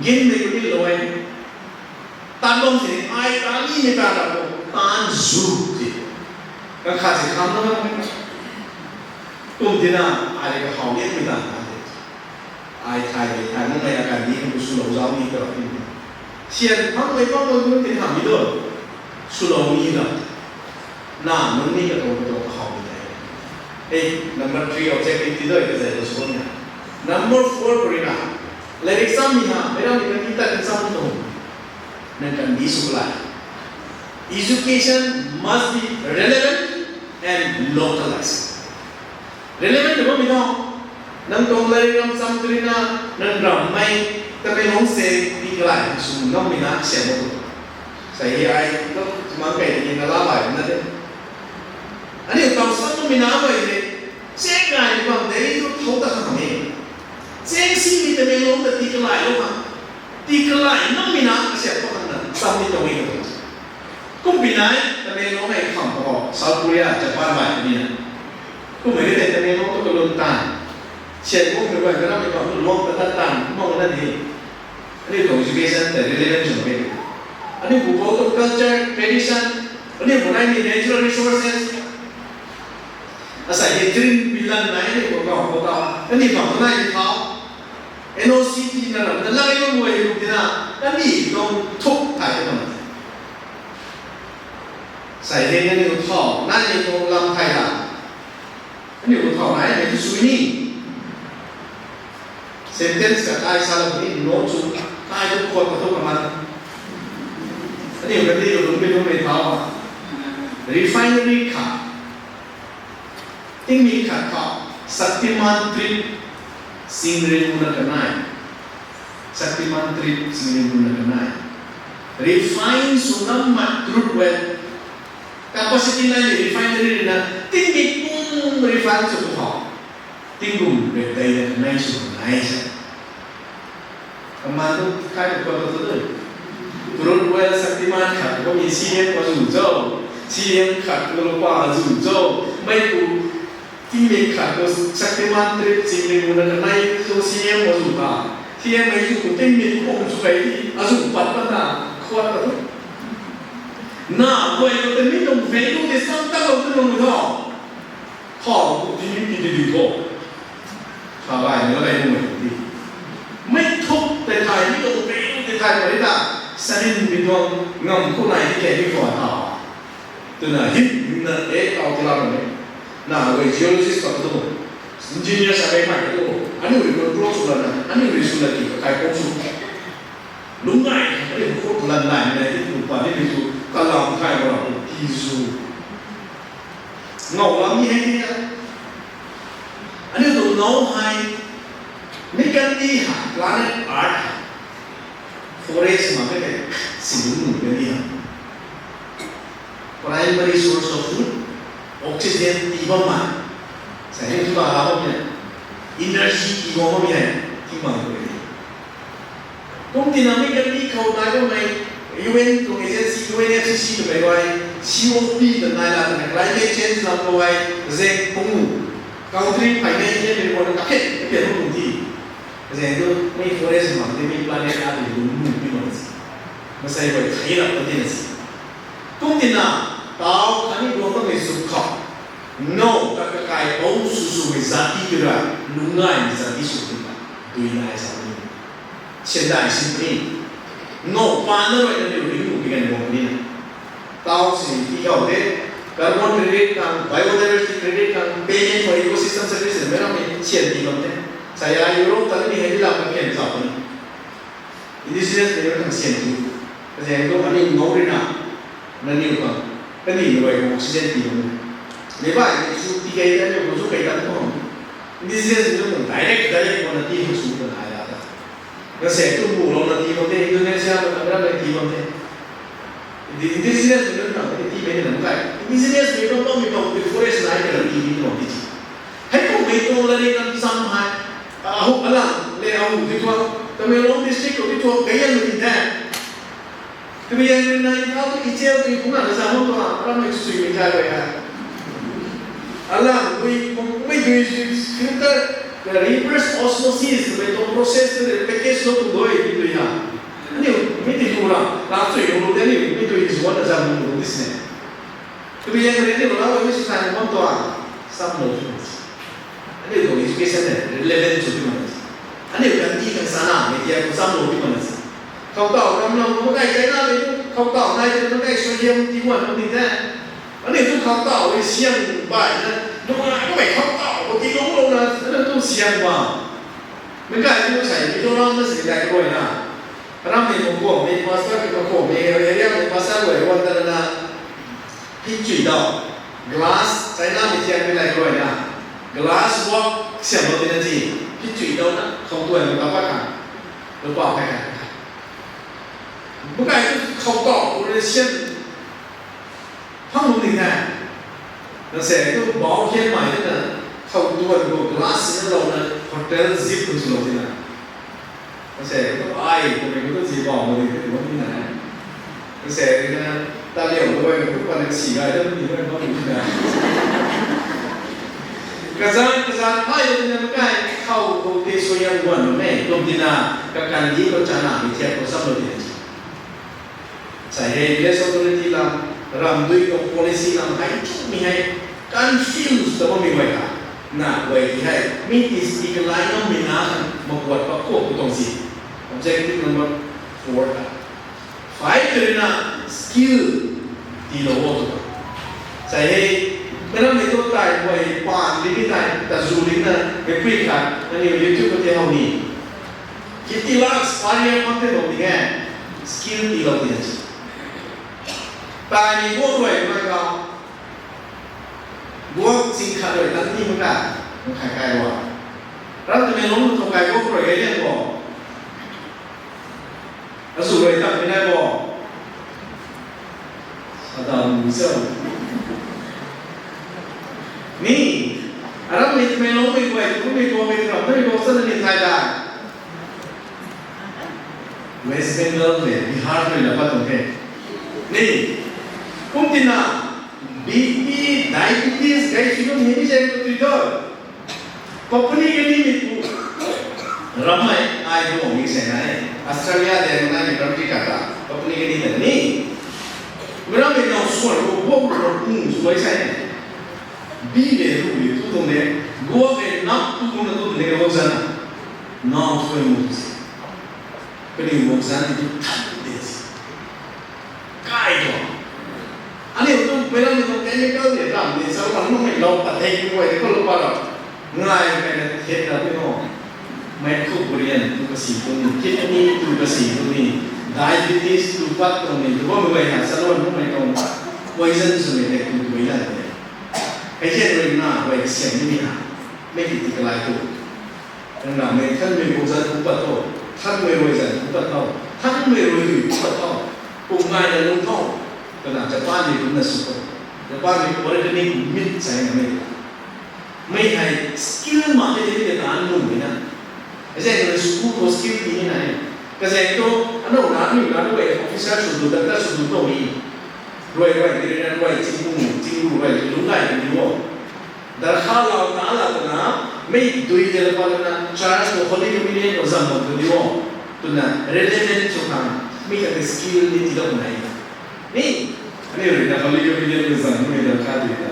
Ginmei khou ni lou ai. Tat bam sini, ai ta ni ni ta na khou, tan zu ti. Kakhat si kham na. Kum tina, ai kahaw ni mi ta na. Ai thay de, thay makmei akan ni khou swlou zauc ni ta pi. Sian makmei makmei nunc ti hamh mi do. Swlou ni na. Na, nunc ni katuang katuang kahaw ni tei. Hey, number three objective ti doi kazei lo sw bam na. Number four khou rui na. Lairik chammei ha, meic rammei kan ni ta kan cham tuang. Nang kan ni sw lai. Education must be relevant and localized. Relevant na bammei tho. Nang tuang lairik ram cham tu rui na, nang rammei, Tamenglong se, ti kalai, sw ngammei na, siam bam. Sai hei ai, tu, tumang kai ni na la bai na de. Aniu taw sam bammei na bai de. Cheng nai bam de, tu thow ta khang e. Cheng si ni Tamenglong ta ti kalai lou ma. Ti kalai ngammei na, kasiam pa khang na, sam ni tuang e na. Kumpinai, Tamenglong hei kham khou, South Korea, Japan bai puni na. Kummei tei Tamenglong tu kalun tan. Sian bam ni bai, kanammei bam tu luang ta tat tan, kumna na ni. Aniu tuang education tei relevant sw mak e. Aniu Google tuang culture, tradition, aniu khou nai ni natural resources. Asai hei drin bilan nai aniu khou kau khou ta. Aniu bam khou nai ni thau. N O C T na ram na lai bam guay hei tina, aniu tuang thuk thai ta bam. Sei hei aniu thau nai ni tuang lam thai na, aniu thau nai ni tu sui ni. Sentence khat ai sa lou ni, note sw, ai tu quote ka thu kaman. Aniu kandih lungc pei lungc mei thau. Refinery khat, tingmik khat khou Shaktiman trip sing ring muna kanei. Shaktiman trip sing ring muna kanei. Refine sw ngam mak crude oil. Capacity nai ni refinery na tingmik kum refine sw khou, tingkum rep tei na kanei sw kanei se. Kaman tu kai tu pat tu tu. Crude oil Shaktiman khat khou mi C M khou zu cho, C M khat khou lupa zu cho, mei ku tingmik khat khou Shaktiman trip sing ring muna kanei tu C M khou zu ta. C M mei zu ku tingmik kum sw kai ti, azu pat pat na, khuat ta tu. Na, guay khou tei mi tuang value tei sam ta lou tu lung tho. Khou ku ti mi ti di di tho. Kha gay na gay mei ti. Mei thuk tei thai mi tuang value tei thai pari ta. Sarin mi tuang ngam khou nai ti kei mi khou tha. Twna him him na e kau ti lam mei. Na, guay geologist pa tu, engineer sa kai mai tu, aniu rui control sw lana, aniu rui sw la ti kakai kou sw. Lungc nai, aniu khou lan nai nai ti tu pa ni tu kalam khai ba ti zu. Ngau lam ni hei ti a. Aniu tu now hei, mi kandih ha, planet Earth ha, forest ma khe khe, si lungc nunc kandih ha. Primary source of food, oxygen ti bam ma. Sa hei tu ba ha bam e. Energy ti bam bam e. Ti bam bam e. Kum tina mi kandih khou nai bammei U N tuang agency, U N F C C twmei guay, C O P tw nai la twna climate change lam khou ai, zeng pungu, country phay nai ni mi guay kakhet kakhet bam ti. Zeng tu, mi forest ma ti mi planet Earth ti lungc nunc ti ma si. Masei guay thei rap ta ti na si. Kum tina, tau khatni guang bammei suk khou, now ta kakai pou sw swmei zat ti tira, lungc ngaimei zat ti sw ti ta, dui nai sa ni. Sendai si ni. Now pan na rui na niu ring nu pi kan guang ni na. Tau si ti kau de, carbon credit khang, biodiversity credit khang, payment for ecosystem services mei rammei sian ti bam the. Sa ya Europe ta ni hei di lam ka pian zau ni. Indigenous mei rammei khang sian ti. Kazaeng tu aniu now rui na, naniu khang, kaniw mei rui khang oxygen ti bam e. Mei bai ni su ti kei ta, aniu khang su kei ta tu khang. Indigenous mei rammei khang direct direct khou na ti khang su khang ai la ta. Kazaeng tu bu lou na ti bam the, Indonesia khou ta rammei ti bam the. Indi-, indigenous mei rammei khang ti mei ni lam kai. Indigenous mei rammei khang ti forest nai ka lam ti ni tuang ti ti. Hei kummei tuang la ni lam sam hei. Ahu alam le ahu ti tuang. Tamenglong district khou ti tuang kaiyan ni the. Tamenglong na Imphal tu Ichel tu Imphal na sa hon tuang. Rammei sui mei zai rui ha. Alam dui, mei dui sui filter, the reverse osmosis, mei tuang process tu package lou tu doi ti dui ha. Aniu, mi ti tu ra, la sui lou lu de aniu, mi dui is one a zam lou lu this ne. Tamenglong ni aniu la lu mi sui sa ni hon tuang. Sam lou tu. Aniu tuang education hei relevant sw ti mak na si. Aniu kandih khang sana mei tia khou sam lou ti mak na si. Khou tau ram lam khou makai China mei tu, khou tau nai tu makai suaihiam ti wan lam ni the. Aniu tu khou tau rui siang bai na, nungai kamei khou tau khou ti lung lou na, aniu tu siang ba. Meic kai tu sei Mizoram na si kai rui na. Ram ni mung kuang ni pastor ki mung kuang ni area ni pastor rui wan ta na. Phi chui dau. Glass, China mei thiak mei lai rui na. Glass work siam lou tina ti. Phi chui dau na, khou tuan mei kapa kha. Lupa kai kha. Meic kai tu khou tau, Asian. Phang lung ni the. Na se tu bau hian mai na, khou tuan khou glass na lou na, hotel zip tu lou tina. Kase tu ai, tu mei tu zi bau mo di tu ni na. Kase na, ta liau tu ai tu pa na si gai tu ni ai bam ni na. Kazan, kazan ai tu na kai, khou tu ti suaihiam guan lo me, kum tina, kakan di khou chana ni thiak khou sam lou di na. Sa hei village authority lam, ramdui tuang policy lam hei chumei hei confuse ta bammei guay ha. Na guay ti hei, mi ti stick line ngammei na khan maguat pak khou tu tuang si. Objective number four ha. Five tu rui na skill tilou o tu. Tei hei, meic rammei tu tei guay paan di ni tei, tazu di na, meic pui khat, nangniw YouTube khou tei how ni. Fifty lakhs per year mak tei how ni e, skill tiilou ti na si. Tei ni guak rui mak ka, guak ching khat rui tan ni mak ka, mak khat kai rui. Ram twmei lungc tho kai guak rui e liang bo. Azu rui tak ni nai bo. Adam ni cho. Ni, aram mei twmei lungc mei guay, twmei guay, mei ram, twmei guay, sa ni thai da. West Bengal le, Bihar le la pat tuang the. Ni, kum tina, B P, diabetes, gai si lung hei ni zang tu tui do. Papua New Guinea mei pu rammei ai duang ni se nai. Australia de nai ni country kata. Papua New Guinea de ni. Meic rammei nau suan ru, guak ru, ru, suai sai. Bi le ru le tu tuang de. Guak le nap tu tuang na tu tuang de guak zan na. Nau suai mu se. Kaniw guak zan ni tu than de se. Kai tuang. Aniu tu meic rammei tuang chemical ni ram ni sa ram nuhmei lou pat hei ni guay de khou lou pat ra. Ngai kai na thiat na tu no. Mitochondrion tu kasi tu ni, kidney tu kasi tu ni, diabetes tu pat tu ni, tu bammei guay ha sa ram nuhmei tuang poison swmei tei tu guay lan de. Hei zian rui na guay kasiam ni ni ha. Mei ti ti kalai tu. Nang na mei thanmei guak zan tu pat tho, thanmei rui zan tu pat tho, thanmei rui dui tu pat tho, kum ngai na lung tho, kana Japan ni kumna sw tho. Japan ni organic meat sai na mei. Mei hei skill mak khe tei ta num mei na. Azeng rui school khou skill ti ni nai. Kazeng tu, ano na ni na rui officer sw du, doctor sw du tho ni. Rui rui ni rui na rui chingpung, chingru rui lungc gay ni wo. Darkha lau ta la twna, mei dui de la pa lana, church khou Holy Communion khou zam bam tu ni o. Twna relevant sw khang, mi khat skill ni tiilou nai. Ni, aniu rui na Holy Communion khou zam ni darkha dui ta.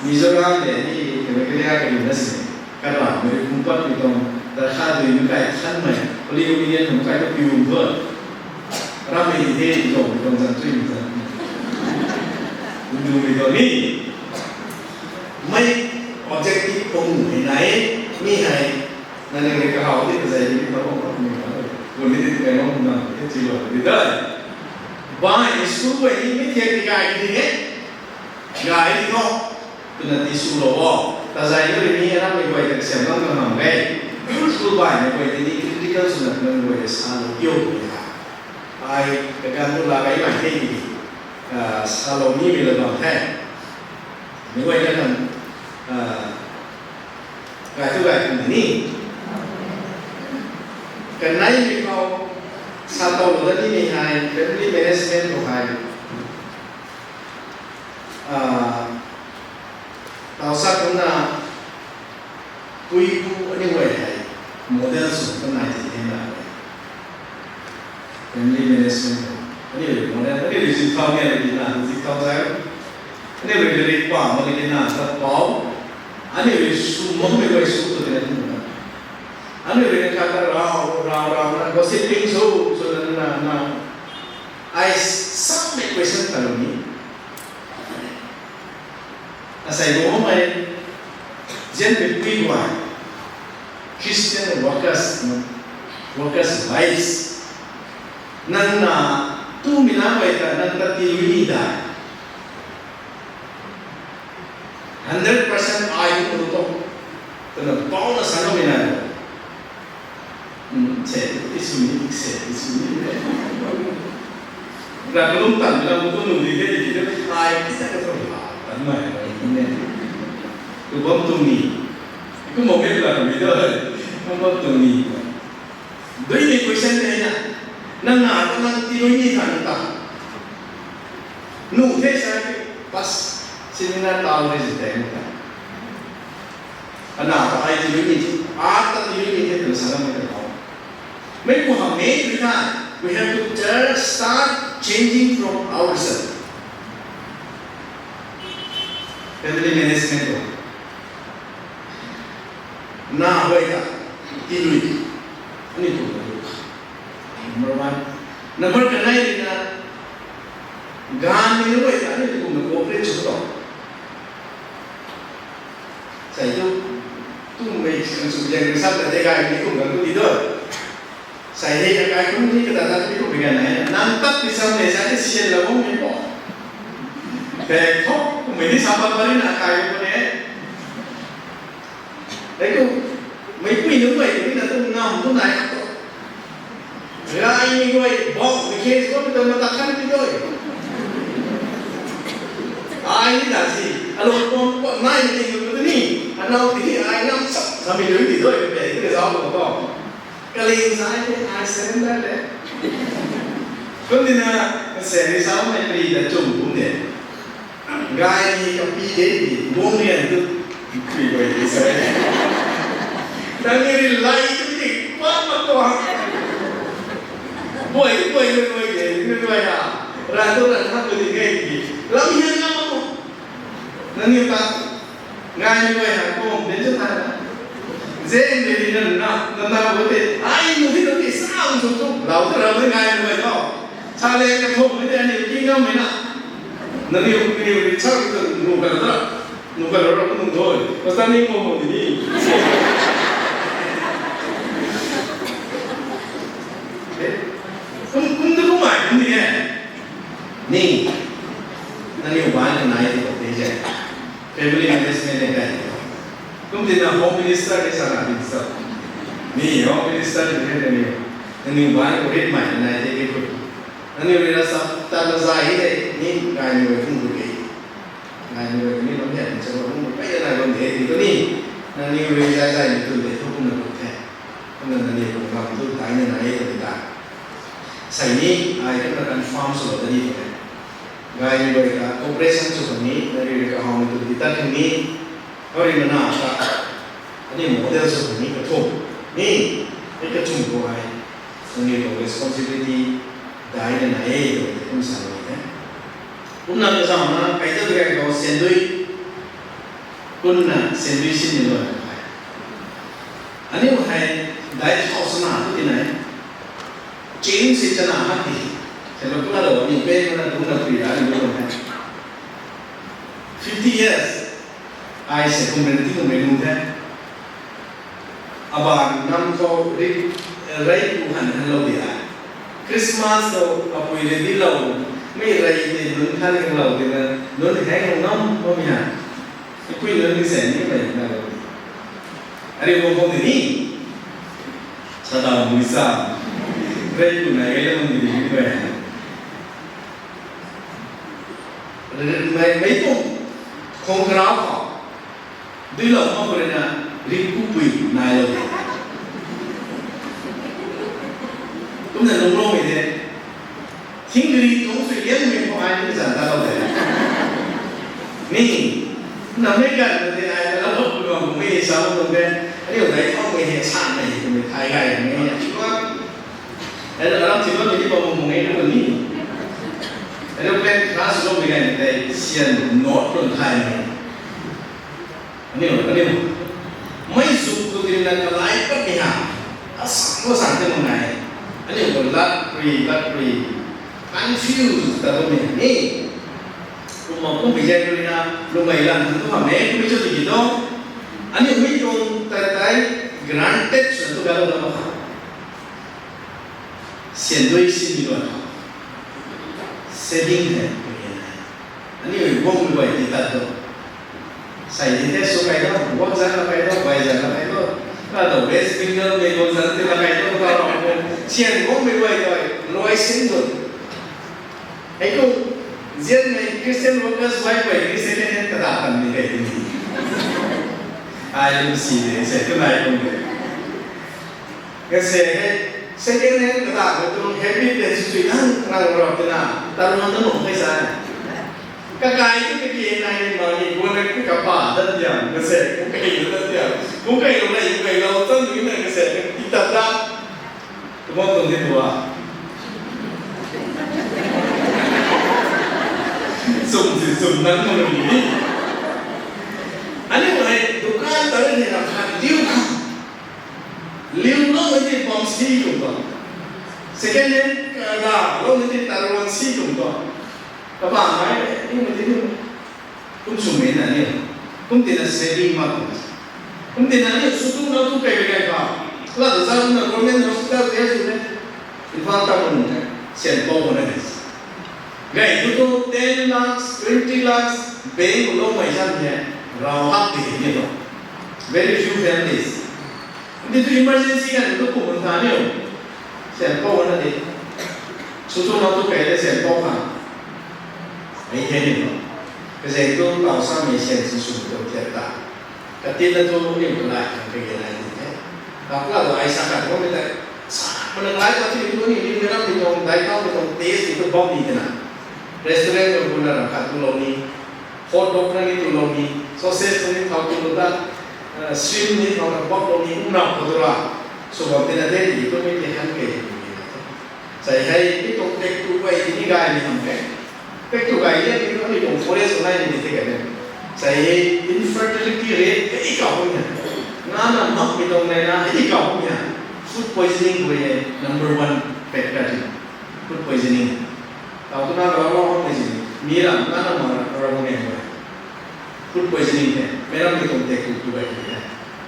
Mizoram le ni, kami kariak kari na si. Karamei kumpat mi tuang, darkha dui mi kai thanmei, Holy Communion khou kai tu piu bam. Rammei ni the, zauc mi tuang zam chui mi zam. Ndu mi tuang ni. Mei objective pung hei nai, mi hei, nangniw rui kahaw di kazei di tho bam ni na. Bun ni di kai bam na, e chi lo di dai. Bai ni school bai ni mi thiak di gay di e. Gay di tho. Twna tiswlou o. Kazei ni rui ni arammei guay ta kasiam bam na ngam e. School baihmei guay tei ni critical swna twna guay ta salou kiu ni ha. Ai kaganv nu la kai mai the ni. Ah, salou nimei la bam the. Mi guay na kan, ah, gay thu gay khang ni. Kaneimei khou sa tow lou dat nimei hei family management khou hei. Ah, tau sa kumna, pui pu aniu guay hei model sw kanmei ti the na. Family management khou aniu rui model, aniu rui zip thau ni, aniu rui na zip thau zai. Aniu rui ri pa ma ni na ta pau. Aniu rui sw makmei guay sw tu tina tina. Aniu rui na khat ta rau, rau, rau na gossiping sw, sw na, na, na. Ai sammei question ta lou ni. Asei bo mei, zianmei pui guay, Christian workers, workers wives, nang na tumei na guay ta nang ta tii lui ni dai. Hundred percent ai tu tu tu. Twna bau na sa na mei na. Hmm, se, ti sw ni, se, ti sw ni. Ra kalum tan na mu tu nu di de di de ai ti ta ka tu ha. Tan mai ni. Tu bam tu ni. Ku mo ke la mi da. Ku bam tu ni. Dui ni question de na. Nang na ta nang tii lui ni ta nang ta. Nu the sa ke pas seminar tau re zi tei ta. Ana ta ai tii lui ni the, a ta tii lui ni the twna sa na mei ta tau. Mei ku hamh e tui tha, we have to just start changing from ourselves. Family management ko. Na huay ta, tii lui. Ani tu na lui. Number one. Number kanei rui na, ganv ni na huay ta, ani tu kumna cooperate sw tho. Sai tu, tumei kan sw biang kan sat ta de gay ni kum kan tu di do. Sai hei akai kum ni kata ta tu kum biang na. Nang tat pi sam le sai sian la bom ni po. Te thok kum ni sa pa pa ni na kai ko ne. Hei tu, mei pui nu mei tu na tu ngam tu nai ko. Rai ni guay bok ni ke so tu ma ta kan ti doi. Ai ni na si, alo bom ko nai ni tu ni, anau ti ai ngam sak sa mi lu ti doi pe, ti zau ko ko. Kaling sai ke ai surrender de. Kum ti na, se ni sau mei pri da chung kum de. Gay ni kapi de ni, bung ni an tu, pui guay ni sai. Nang ni ri lai tu ni, pat mak tu ha. Buay, buay, buay, buay, buay, buay, buay ha. Ran tu ran thak tu ni gay ni. Lam hian na mak tu. Nang ni ta, gay ni buay ha, kum, den chu ta. Zen de ni nang na, nang na buay de. Ai, nu hi tu ni, sa, tu, tu. Lau tu lau ni gay ni buay tu. Sa le ka thok ni de ni, ki ngam ni na. Nang ni, ni, ni, sa, tu, nu ka ta. Nu ka lo ra kum doi. Pastor ni mo mo ni. Eh? Kum, kum tu kum ai, kum ni e. Ni. Nang ni ubai na nai ti ko te je. Family management e kai. Kum ti na home minister ni sa na minister. Ni home minister ni ni. Nang ni ubai ko rit mai na nai ti ko. Nang ni rit na sa ta na zai de ni gay ni wei kum ko ke. Nai ni rui ni lam hian ni chang lam kai na lam de ti ko ni. Nang ni rui zai zai ni tun de thu kum na kum the. Kum na nang ni kum lam tu tai na nai ko ta. Sai ni ai kum na confirm sw lo ta ni ko. Ngai ni rui ka cooperation sw kan ni, nang ni rui ka hau ni tun di ta kan ni. Hori mana ka. Ani model sw kan ni ka thum. Ni, ni ka thum ko ai. Nang ni rui responsibility dai na nai e ko kum sa ni the. Kumna kazauhna kai ta biak khou siandui, kumna siandui sin ni lou hai. Aniu hei dai thau swna tu ti nai. Change si chana hak ti. Selo kumna lou aniu pe kumna kumna pui ra aniu lou hai. Fifty years. Ai se kum ren ti kum ren nung the. Aban nam khou ri, rei pu han han lou di ai. Christmas khou apui rei di lou, mei rei tei nunc than kan lou di na, nunc heng lou nam bam mi ha. Apui nunc ni se ni mei na lou di. Ari bam bam di ni. Sa dau mui sa. Rei pu nai gei lou di ni mei. Mei, mei pu khong kra khou. Dui lou mak khou rui na, rik pu pui nai lou de. Kumna lungc lou mei de. Thing ri tuang sui liang mei khou ai ni zan ta lou de. Ni, na mei gan na de ai ta lou lou pu lou mei sa lou de. Ariu dai thau mei he san mei he mei thai gai mei he. Ai ta ram si lou mei di bam mei mei na ni. Ai ta plan kha sw lou mei gai mei tei sian not lou thai mei. Aniu, aniu. Mei zuk tu din na kalai pat ni ha. Asang ko sang te mak nai. Aniu ko lat pri, lat pri. Confused ta bam ni. Ni. Kumna kum bi jan rui na, lumei lan tu ha me, kum bi chu di do. Aniu mi tuang tai tai granted sw tu ga lou na ma. Sian dui sin ni lou. Saving hai. Aniu guang mei guay ti tat do. Sai di the sw kai do, guang zan la kai do, bai zan la kai do. Ka do West Bengal mei guang zan ti la kai do, ka rau ko. Sian guang mei guay kai, luai sin do. Hei tu, zian mei Christian workers guay guay ni second hand kata tan ni kai ni. Ai lu si de, sai tu nai kum de. Kase hei, second hand kata ko tuang habit de sui nang nang rap tina, taruan na nung kai sa. Kakai tu kaki nai ni ma ni, guan na kapa dan diam, kase, kukai lu dan diam. Kukai lu nai, kukai lu tan ni na kase, ita ta. Tumok tuang di tua. Sum si sum nang mo ni. Ani mo hei, dukan ta ni na khat liu kha. Liu lou ni ti bam si kum ta. Second hand, uh, la, lou ni ti taruan si kum ta. Kaba mai, ni mo ti ni. Kum sum mei na ni. Kum tina saving mak. Kum tina ni sutu na tu kai kai pa. La ta sa na government hospital te su ne. Imphal ta mun ne. Sian pau na ni. Gai tu tu ten lakhs, twenty lakhs, bank lo mai san ne. Rau hak ti ni to. Very few families. Ni tu emergency kan tu kum ta ni. Sian pau na ni. Sutu na tu kai le sian pau kan. Ai the ni to. Kazei tu tau sa mei sian si su tu thiat ta. Katin na tu ni kalai kan kage nai ni the. Kapla tu ai sa kan ko ni ta. Sa mana lai ta tu ni tu ni ni na ni tong dai tau ni tong taste ni tu bom ni te na. Restaurant ko na ram khat tu lo ni. Hot dog na ni tu lo ni. Sausage na ni thau tu lo ta. Shrimp ni thau na bom lo ni. Umna ko tu ra. So bom te na de ni tu ni ni han ke ni. Sai hei, mi tuang tek tu gay ni gay ni ham e. Tek tu gay ni, mi tuang forest nai ni tek e. Sai hei, infertility rate hei kau ni. Nga na mak mi tuang nai na hei kau ni. Food poisoning tu e number one factor ni. Food poisoning. Tau tu na rau rau poisoning. Mi ram nga na ma rau rau ni. Food poisoning e. Mi ram mi tuang tek tu tu gay ni.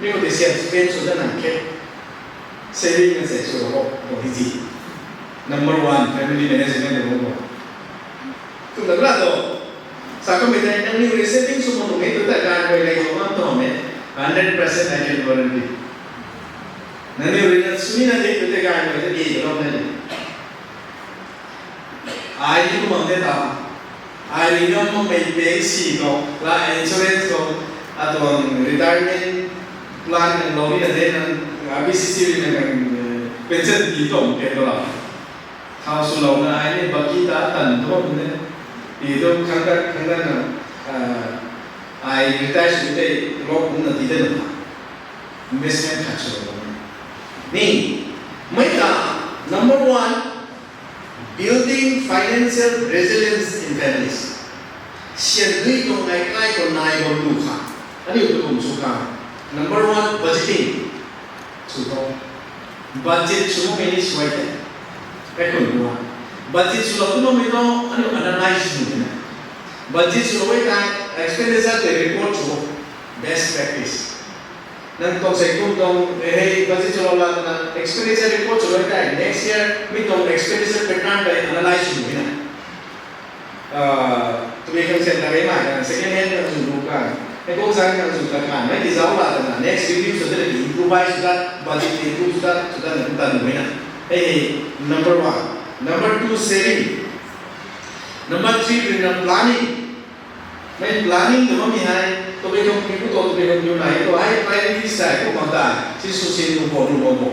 Mi ko de sian spend so na ke. Saving na se sw ho, bo hi ji. Number one, family management na bo. Tu na la do. Sa ka mi dai nang ni saving sw mo ni tu ta gan koi lai ko mam to me. Hundred percent I can guarantee. Nang ni ri na sw ni na de tu ta gan koi ta di do na ni. Ai ni kumang de ta. Ai ni ngam makmei peng si ko, la insurance ko, atuang retirement plan nang lou ni na de nang, R B C C ri nang, eh, pension ti tong ke to la. Thau sw lou na ai ni baki ta tan to bam de. Ti to khang tat, khang tat na, ah, ai retire sw te, lou kum na ti de na. Investment khat sw lou na. Ni, mei ta, number one, Building financial resilience in families. Sian dui tuang nai kai tuang nai bam lu kha. Aniu tu kum sw kha. Number one, budgeting. Sw tuang. Budget sw mei ni sw ai te. Kai kun dua. Budget sw lou tu mei tu aniu analyze sw ni. Budget sw lou ai kai expenditure te report sw. Best practice. Nang tuang sei kum tuang, eh, hei, budget sw lou la na, expenditure report sw lou kai, next year, mi tuang expenditure pattern kai analyze sw ni na. Ah, tu bi khang sen ta kai mai na, second hand na sw lu kai. Hei kong sang na sw ta kai, mai ti zau la na, next review sw ta improvise sw ta, budget improve sw ta, sw ta na kum ta nu na. Hei, hei, number one. Number two, saving. Number three, planning. Mei planning tu mami hei, tu mei tuang pi ku to, tu mei tuang yu nai tu hei, priority sai ku bam ta, si sw si lu bo, lu bo bo.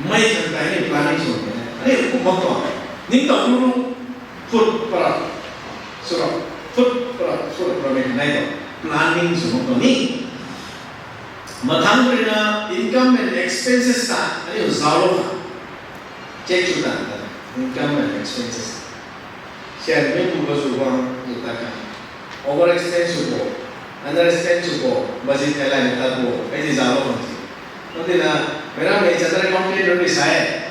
Mei thang tai ni planning sw ni, ani ku bam to. Ning tau lu lu, food para, sura, food para, sura para mei nai to. Planning sw bam to ni. Mathang rui na income and expenses ta, ani zau lo. Check sw ta, income and expenses. Sian mi bu ka sw bam, ni ta ka. Over expense sw bo, under expense sw bo, budget kai lai ni ta bo, kai ti zau lo bam ti. Nang ti na, mera mei chata complain ru ni sai.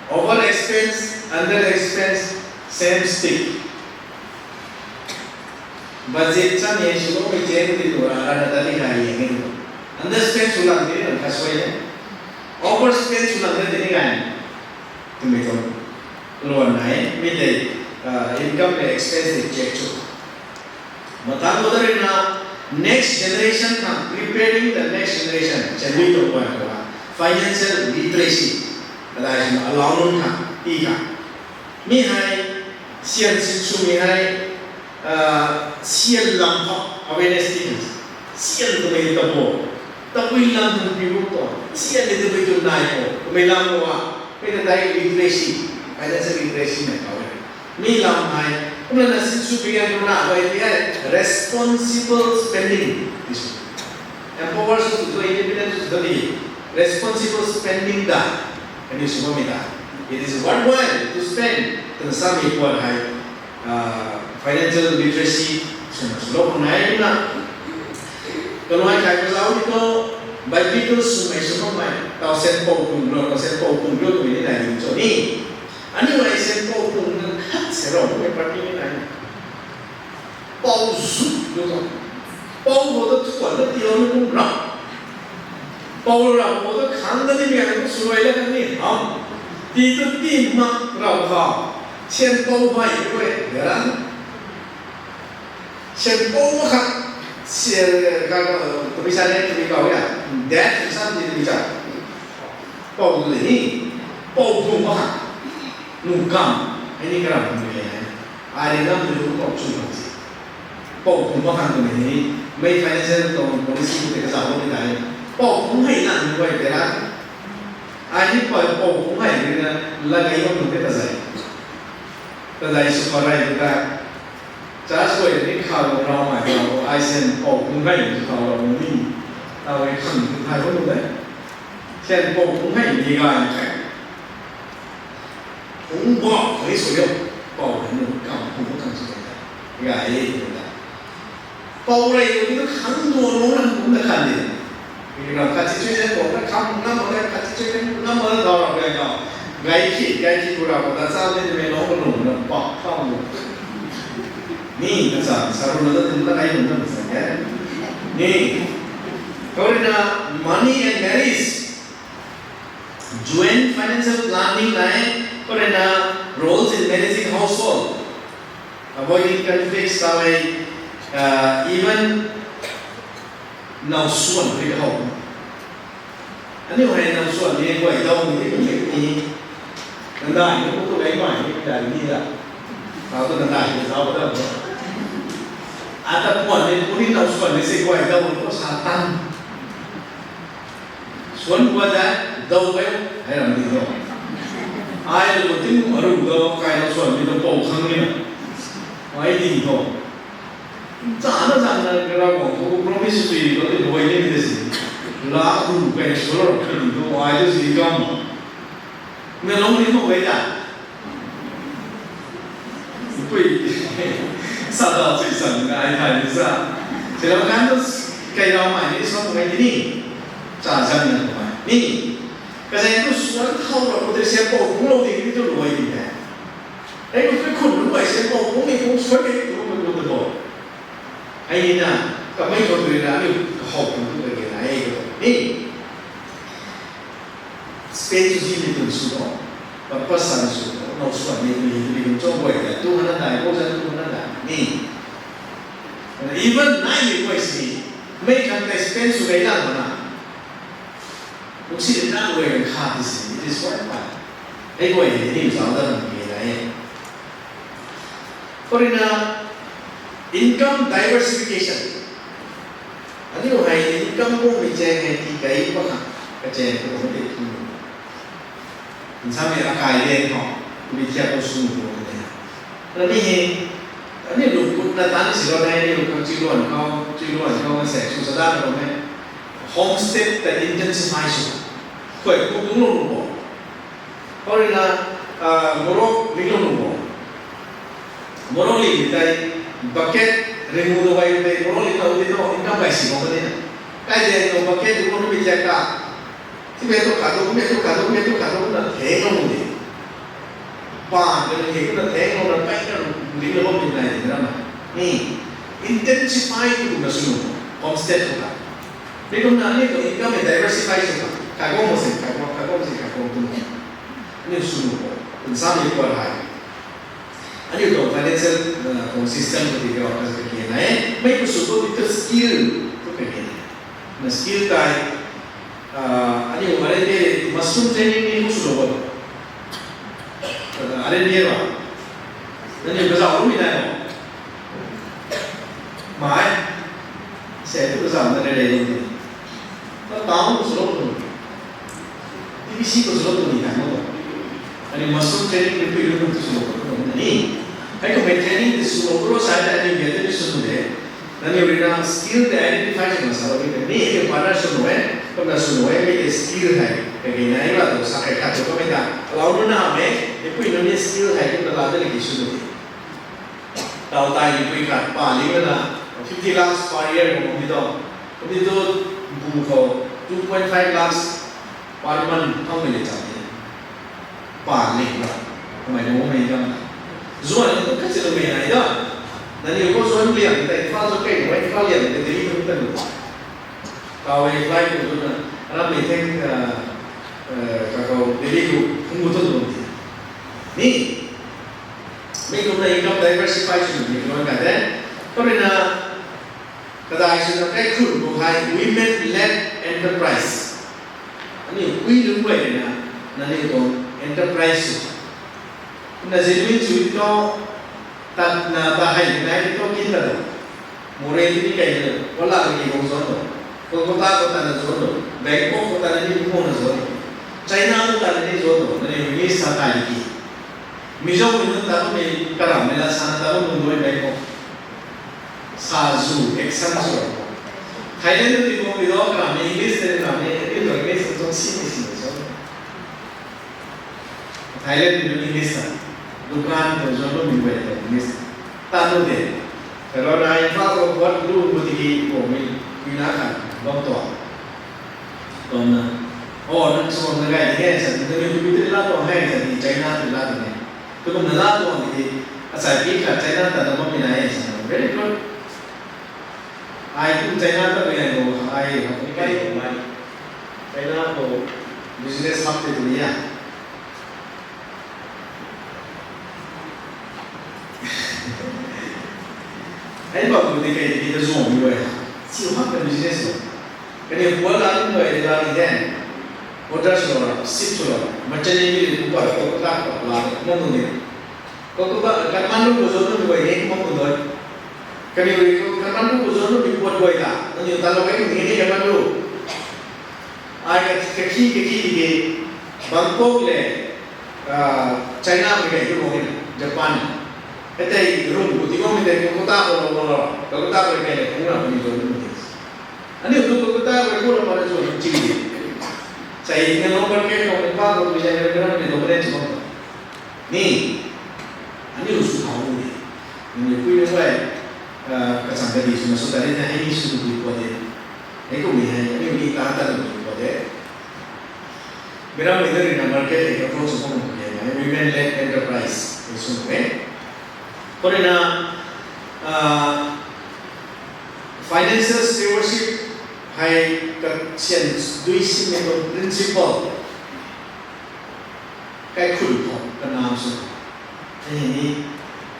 Over expense, under expense, same stick. Budget chan ni sw lo mei chen ti tu ra, ra na ta ni kai ye ni. Under spend sw lang ti ni lang ka sw ye. Over spend sw lang ti ni kai. Tu mei tuang luan nai, mi tei, ah, income le expense tei check sw. Mathang ko ta rui na next generation khang, preparing the next generation, chan mi tuang luan ko la. Financial literacy, alai sw na allow nunc khang, ti khang. Mi hei, sian sin sw mi hei, ah, sian lam khou awareness ti hei. Sian tu mei ta bo. Tabui lam tu pi bu to. Sian ni tabui tu nai bo. Tu mei lam bo a. Mei ta dai literacy. Financial literacy na kau e. Mi lam hei. Kumna na sin sw pi gan kumna hei ti hei. Responsible spending. Empower sw tu, independent sw tu ni. Responsible spending da. Kani sw mi da. It is worthwhile to spend. Tun sa mi kuan hei. Ah, financial literacy swna swlou khang nai na. Kaluai kai kazau ni to, biblical swmei swmei, tau sen pou kung lo, tau sen pou kung lo twmei ni nai ni cho ni. Aniu ai sen pou kung na khat se ro, mei party ni nai. Pou zu lo to. ra. Pou ra, pou ta khang na ni mi a ni suai la kan ni ham. Ti tu ti mak ra kha. Sian pou bai rui ra. Sian pou mak kha. Sian ka ka tu bi sa ne tu bi kau ya. Dad tu sa ni tu bi sa. Pou tu ni. Pou tu mak kha. Nu kam. Ai ni ka ra ni. Ai ni ngam tu lu pou chu mak si. Pou kum mak khang twmei ni, mei financial tuang policy tei kazauh bammei tei. Pou kum hei lang ni guay tei ra. Ai ni pou, pou kum hei ni na, la gei bam nunc tei kazei. Kazei sw khou rei tei ta. Church guay ni khou rau mai khou, ai sian pou kum hei ni khou rau ni. Tau hei khang ni thai bam nunc tei. Sian pou kum hei ni gay ni khe. Kum bam hei sw yo, pou hei nu kam kum mak khang sw tei ta. Gay e tei ta. Pou rei tu ni tu khang duan lou na kum na khan di. Ni na khat si chui se pou na khang na ma na khat si chui na na ma na dau ra gai na. Gai ki, gai ki pu ra pu ta sa ni mei lou ko lung na pa khang lou. Ni na sa, sa ru na ta tu na gai lung na sa ya. Ni. Kau rui na money and marriage. Joint financial planning nai, kau rui na roles in managing household, avoiding conflicts, sa hei, uh, even now suan rui hou. Aniu hei now suan ni guay dau ni ni ni. Nandai ni tu lei mai ni dai ni la. Tau tu nandai ni tau dau. Ata puan ni puni now suan ni si guay dau ni ko sa tan. Suan gua ta, dau kai, hei ram di tho. Ai lu tin aru dau kai na suan di tho pou khang ni na. Ai di tho. Chana chana Ravguangc khou promise sw di tho di guay ni di si. La aru kai na suan ram kai di tho ai di si kam. Mei lou ni mak gay ta. Pui, sa dau chui san na ai thai ni sa. Sila kan tu kai rau mai ni sa pu kai ti ni. Cha zan na pu mai. Ni. Kazei tu suan thau ra pu tei sian pou kum lou di ni tu luai di na. Hei pu tei khun luai sian pou kum ni kum suan ni tu pu tu tu. Hei ni na, kamei khou tu na ni kahou pu tu kai na e tu. Ni. Space tu zi ni tun sw o, purpose san sw o, now suan ni tun ni tun ni tun cho guay ta, tu hana dai, bo zan tu hana dai, ni. Even nai ni guay si, mei khang tei spend sw gay lang mana. Lungsi na guay kan kha ti si, it is worthwhile. Hei guay ni ni zauc dat nang ni na e. Kau rui na income diversification. Aniu hei income guangmei chaeng hei ti kai mak kha, kachaeng khou kum tei tu. Nsamei akai lian khou, mi thiak khou sw khou tei. Rami hei, aniu lungput na tan si lou nai, aniu khang chui luan khou, chui luan khou na sek sw sa dan khou mei. Homestead ta intensify sw. Khuay kum kum lou lou bo. Kau rui na, ah, morok ling lou lou bo. Morok ling tei bucket ring mu dau gay tei morok ling lou di tho income gay si bam ni na. Kai de tho bucket ring mu mi thiak ta. Ti me tu kha tu, me tu kha tu, me tu kha tu na theng lou di. Pa, me tu theng na theng lou na pai na ling lou bam ni nai di na ma. Ni intensify tu na sw lou. Homestead tu kha. Mi kum na ni tu income diversify sw kha. Kha gom mo si, kha gom, kha gom si, kha gom tu. Aniu sw nuh khou, nsa ni kuat hei. Aniu tuang financial, uh, tuang system khou tei kau ka kage na e. Mei khou sw tu, tu skill khou kage na e. Na skill tei, uh, aniu R and D mushroom training ni khou sw lou bo. Uh, R and D ba. Aniu kazauh mi na e. Mai, se tu kazauh na re re lou ni. Ta town khou sw lou tu. T B C khou sw lou tu ni kan mo. Ani mushroom training ni pui lou tu sw lou tu ni. Hei kum hei training ti sw lou tu sa ta ni ge tu sw lou de. Nangniw rui na skill tei identify swna salou ni. Ni, ni partner sw lou e. Kumna sw lou e, mi tei skill hei. Kage na e la tu sa kai khat tu kamei ta. Allow nu na me. Ni pui nu ni skill hei kumna la de ni ki sw lou de. Tau tai ni pui khat pa ling na fifty lakhs per year kum ni to. Kum ni to bu khou two point five lakhs per month thang mei le cham ni. Pa ling na. Kamei mo mei dam na. Zuan ni tu khat si tu mei nai da. Nangniw khou zuan liang tei, Imphal zuan kai, Imphal liang tei, tei tu ta lu. Kaw e fly tu tu na, ramei theng, ah, ah, kaw Delhi tu phung tu tu ni. Ni, mei kumna income diversify sw ni tuang ka de. Kumna, kadai swna kaikhun bu hei women led enterprise. Aniu pui nunc guay na, nangniw tuang enterprise sw. Kumna genuine sw tu, tat na ta hei nai tu kin ta do. Moreh ni kai na, wala ni bong zo do. Kolkata khou ta na zo do. Bangkok khou ta na ni bong na zo do. China khou ta na ni zo do. Nangniw English sa tai ki. Mizo mi nunc ta mi karam mi la sa na ta bong nunc Bangkok. Sa zu, action sw. Thailand tu ti bong mi lo karam mi English te karam mi, English tu si ni si ni zo. Thailand mi English ta. Dukan tu zo lo mi bai ta English ta. Ta nu de. Pero na Imphal khou buat lu bu tiki bo mi, mi na khan bam tuang. Tuang na. Oh, nang sw na gay di he, sa di, nang YouTube tu la tuang he, sa di, China tu la tuang he. Tu kum na la tuang di, asai pi khat China ta na bam mi na he, sa na. Very good. Ai tu China ta mi ai bo, ai, ai, China khou business hub te tu ni a. Ai bam tu di kai di ta zuang mi bai. Siu hak ta business lo. Kani buat la ni bai di la ni den. Order sw la, ship sw la. Merchant navy ni buat ko ta ko la, mo mo ni. Ko ko ba, Kathmandu ko zo tu bai ni mo mo doi. Kani ri ko Kathmandu ko zo tu buat bai ta. Nangniw ta lo kai ni ni Kathmandu. Ai ka, kakhi, kakhi di ke, Bangkok le, ah, China mi kai tu mo ni, Japan. Hei tei room ku ti mo mi tei Kolkata ko lo, lo, lo. Kolkata ko kai le, kung na ko ni zo ni. Ani tu Kolkata ko, ko lo, lo, zo ni chi di. Sai ni lo market ko, ko pa ko, ko ya, ko na ni lo ne chi mo. Ni, ani u sw thau ni. Ni pui ni bai, ah, kachang kadi swna sw ta ni na, hei ni sw ni pu de. Hei kum ni hei, ani ni ta ta ni pu de. Meiram mei na ri na market hei control sw khou pu de na, women led enterprise hei sw e. Kumna, ah, financial stewardship hei kasian dui sini tuang principle. Kaikhun khou kanam sw. Hei ni,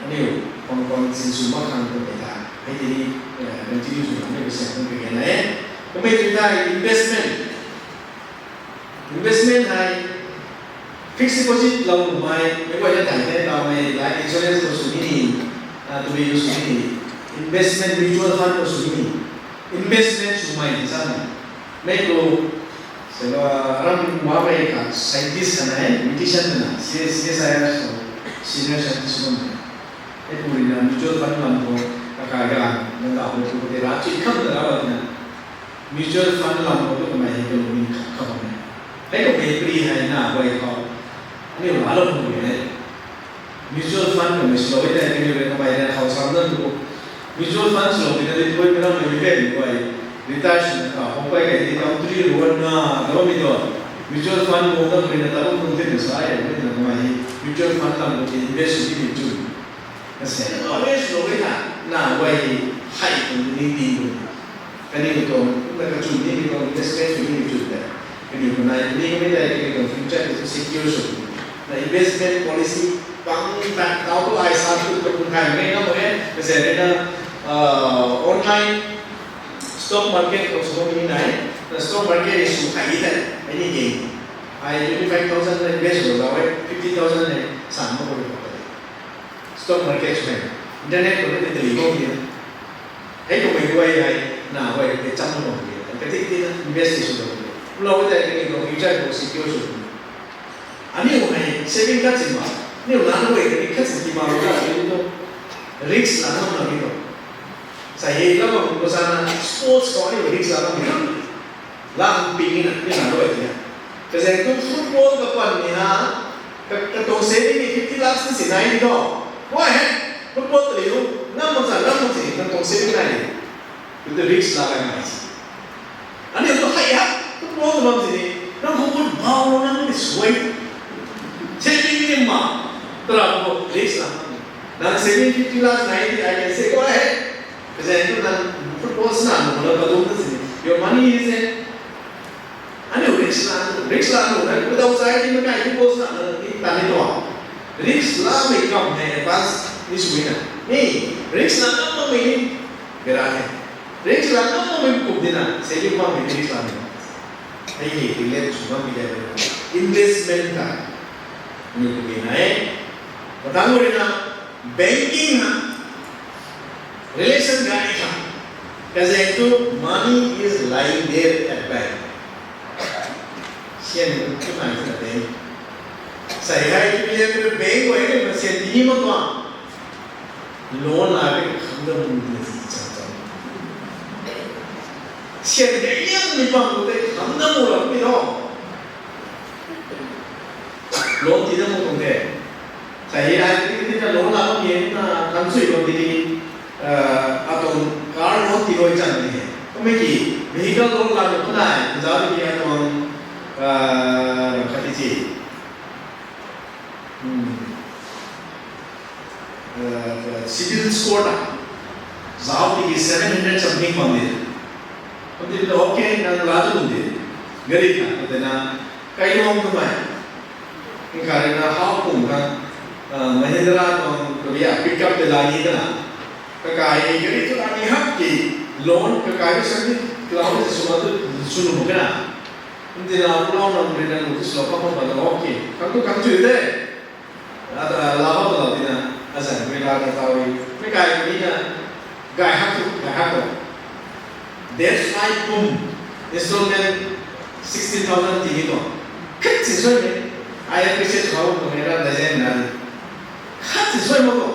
aniu, pang pang sin sw mak khang tu mei ta. Hei tini, eh, continue sw mak mei kasian tu kage na e. Kumei tu ta investment. Investment hei, fixed deposit lou mei, mei guay na tai the, lou mei, life insurance khou sw ni, ah, tu mei sw ni, investment mutual fund khou sw ni, investment sw mei ni sa mei. Mei tu, seba, ram ma mei ka scientist na e, mathematician na, C S, C S I R, so, senior scientist na mei. Mei tu ri na mutual fund lam khou, ka ka ga, na da ho tu te ra, chi kham na ra na. Mutual fund lam khou tu kamei hei kalung ni kha, kha bam e. Hei kamei pri hei na guay khou. Ani ra lo khou ni e. Mutual fund kamei slow e tei kaniw rui kamei na khou sam na tu. Mutual fund slow ni na di tuai na mei ni pen guay. Retire swna ka hou pai kai di country ruan na, ka bam mi tu. Mutual fund mo na kamei na ta bam tung tin sa e, mi na kamei hei. Mutual fund lam khou ti invest sw ni ni tu. Kasi, always lo na, na guay hei, hei tuang ni ni tuang. Kaniw tuang, na kachun ni ni tuang, respect ni ni tuang. Kaniw tuang nai, ni kami dai, kaniw tuang future ni secure sw. Na investment policy, pang ta, tau tu ai sa tu, tu pun khai, ngai na mo e, kasi, na, ah, online stock market khou sw ni nai, na stock market ni sw khai ni ta, ai ni game. Ai twenty five thousand na invest sw lau e, fifty thousand na sa mo ko. Stock market sw hei, internet khou ni tei tali bam ni. Hei khou mei guay hei, na guay hei cham bam ni. Katik ti na invest sw bam ni. Lou tei kaniw tuang future khou secure sw. Aniu hei saving khat si ma. Aniu na guay kani khat si ti ma lo na ni tu. Risk la na na ni tu. Sa hei la bam ko sa na sports khou aniu risk la bam ni. Lang ping na, ni na loi tia. Kazang tu football ka pan ni ha, ka, ka tong saving ni fifty lakhs ni si nai ni do. Why he? Football tali lu, nam mang sa, nam mang si, ka tong saving nai ni. Tu tu risk la kai mai si. Ani tu hai ha, football tu bam si ni, nam khou bun bau lo, nam ni suai. Saving ni ma, tu ra ko risk la. Nam saving fifty lakhs nai ni, I can say, go ahead. Kazang tu nang football sna nung lo ka dum na si ni. Your money is a, aniu risk la, risk la nu na, without sai ni makai tu boss na, na ni ta ni to. Risk la mei kam hei advance ni sui na. Ni, risk la kam mei ni, bera hei. Risk la kam mei kum di na, saving kam mei risk la mei. Hei hei, relate sw bam ni de. Investment ta. Ni kum ni na e. Patang ri na, banking ha. Relation gay kha. Kazang tu money is lying there at bank. Sian tu nai tu na bank. Sai hai tu ya tu bank wai ni ma sian di ma tua. Loan la ke kham da mu ni si chang chang. Sian ke yang ni bang tu de kham da mu la ni no. Loan ti da mu kum de. Sai hai tu ni na loan la ni na kan sui lo di ni. Atuang car loan ti rui chan ni he. Kum e ki vehicle loan la ni kum nai, zau di ki atuang, ah, ram khat ti chi. Hmm. Uh, CIBIL score ta. Zau di ki seven hundred something bam di. Kum di to okay, nang la tu kum di. Gari kha, tu na, kai loan tu mai. Nkarina how kum kha, ah, Mahindra tuang, Korea pickup te la ni ta na. Kakai gari tu la ni hak ki loan kakai service cloud se suma tu sunu mo kana. Ntina loan nam rina lu tu slo pa pa ba lo ki. Kam tu kam tu de. Ata la ho lo tina. Azan gari la ta tawi. Kakai ni na. Gay hak tu, gay hak tu. That's why kum installment sixteen thousand ti ni to. Khat si soi me. I appreciate how to make that design na. Khat si soi mo to.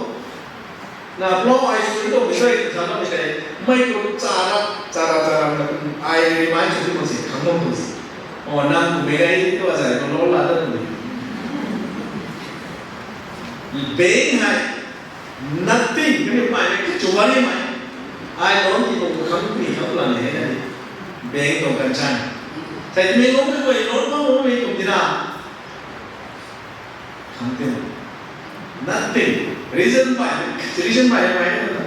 Na pro ai soi to mi soi sa na mi sai. Mai ko chara, chara, chara na ai remind soi mo si, khang mo si. O, nang kum e gay to azai ko lo la ta tu. Bank hai. Nothing, kaniw mei ni kachu wari mei. Ai loan ti tuang khang ni khang lan ni he na ni. Bank tuang kan chan. Sai ti mei loan mei koi loan ma loan mei tuang ti na. Khang ti na. Nothing. Reason mei, reason mei mei na.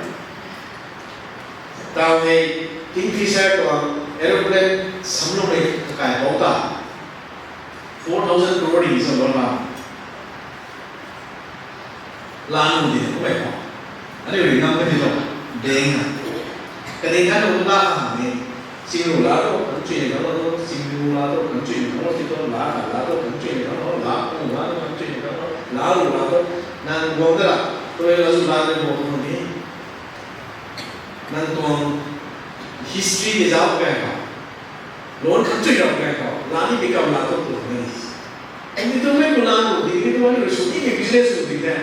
Tau hei Kingfisher tuang aeroplane samlou mei kakai bou ta. Four thousand crore ni sa loan la. Laa nu di na kum e khou. Aniu ri ngam ka di lo. Deng na. Kading khat nu la khang ni. Sing ru la to, kan chui ni kan lo to, sing ru la to, kan chui ni kan lo, sing to la khat la to, kan chui ni kan lo, la kum la to, kan chui ni kan lo, la ru la to. Nang guang da la. Tua la zu la ni guang ni. Nang tuang history di zauc kai khou. Loan kan chui rau kai khou. La ni become la to tu ni. Aniu tu mei kum la nu di, ni tu mei kum sw ni, ni business sw di the.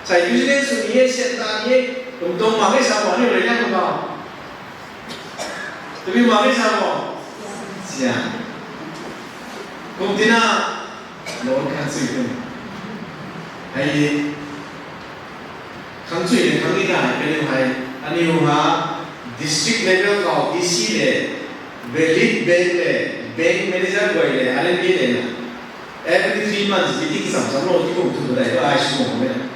Sai business sw ni e, sian ta ni e, kum tuang mak e sa bo ni rui na kum tau. Tumi mak e sa bo. Sian. Kum tina, loan kan chui kum. Hei e. Khang chui ni khang ni na, kaniw hei. Aniu ha, district level khou, DC le, valid bank le, bank manager guay le, RMB le na. Every three months meeting sam sam lo ti kum tu badai lo ai sw mo me.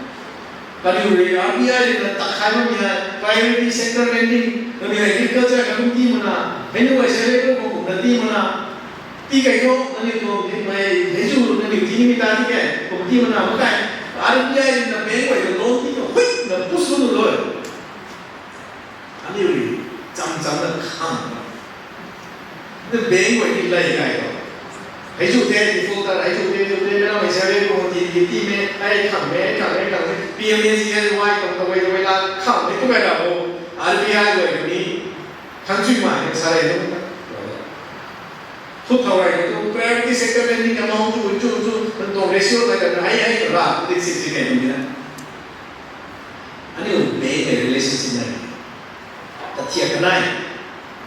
Kaniw rui RBI rui na tak khai bam ni hei, priority sector lending, nangniw agriculture ka kum ti mana, hei nu ai salary ko kum na ti mana, ti kai tho, nangniw tuang ni mei, hei zu nangniw ti ni mi ta ti ke, kum ti mana, makai, RBI rui na bank guay na loan ti ko, hui, na push sw nu lo. Aniu ri, cham cham na khang. The bank guay ni lai kai to. Hei zu the, defaulter, hei zu the, zu the, mei na mei salary ko ti, ti, ti mei, ai khang mei, ai khang mei, khang mei, PMAY, wai, tong, tong, wai, wai, la, khang mei, tu kai ra bo, RBI guay ni, khang chui mai, salary tu. Khut thau rai tu, priority sector lending amount tu, tu, tu, tu, ratio ta, ta, ai, ai, ra, tu, si, si, kai, tu, ni na. Aniu bank le relationship nai. Tathiak kanei.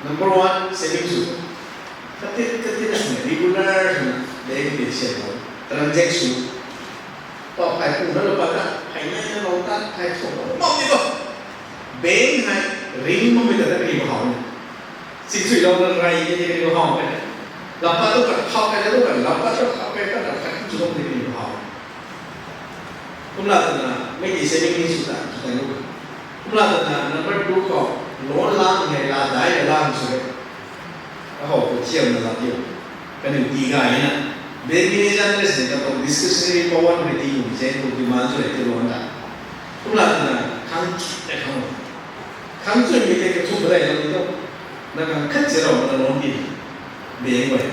Number one, saving sw. Katit, katit na swna regular swna bank le sian lo. Transact sw. Pau phai pu na lo pa ta, phai nai na lo ta, phai thou lo. Mau ni lo. Bank hei ring mo mi ta na kani bahau ni. Sing sui lo na rai ni kani bahau ni. Lapa tu ka khau kai tu ka, lapa tu khau kai ta, ka chu lo ni kani bahau. Kumla twna, mei ti saving ni sw ta, sw ta lu. Kumla twna, number two khou, loan lang hei la dai la lang sw e. How khou chiamna la tiu. Kaniw tii gay na. Baby ni zan le sini ka tuang discretionary power mei tii nuh se tuang demand chu le tiu luan ta. Kumna twna khang chu te khang. Khang chu mi te ka chu ba dai lo ni to. Na khang khat se lo na lo ni. Beng bai.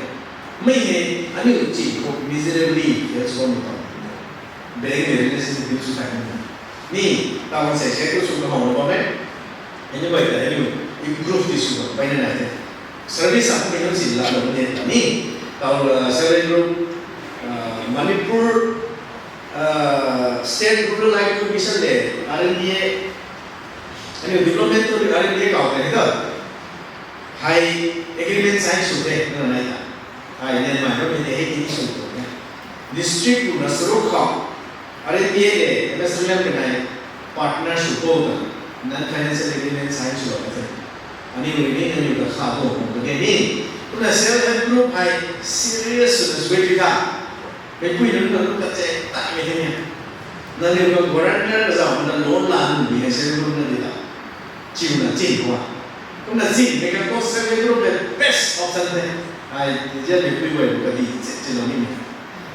Mei hei aniu chi khou miserably ya chu bam ta. Beng mei relationship build sw thai ni. Ni, taw se se tu sw ka hau na bam e. Aniu bai ta aniu improve ti sw bam bai na nai te. Service a kum nunc sin la bam ne ta ni. Taw, uh, self help group, uh, Manipur, uh, State Rural Livelihood Mission le, R N D A, aniu development tu R N D A kau te ni to. Hei agreement sign sw the, na nai ta. Hei Myanmar government hei ti sw tu ne. District ruhna saruk khou, R N D A le, M S R L M kanei partner sw po ta, non-financial agreement sign sw lou ta. Aniu rui ni, aniu ta kha tu, kum ta ke ni. Kumna self help group hei serious swna sw e ta. Meipui nunc ta, nunc ta che ta mei the ni. Nangniw ka guarantor kazauh na loan la nunc bi hei self help group na di ta. Chiu na chin khou. Kumna chin mei kan khou self help group le best option the. Ai, tia meipui bai bu kadi che che lo ni mei.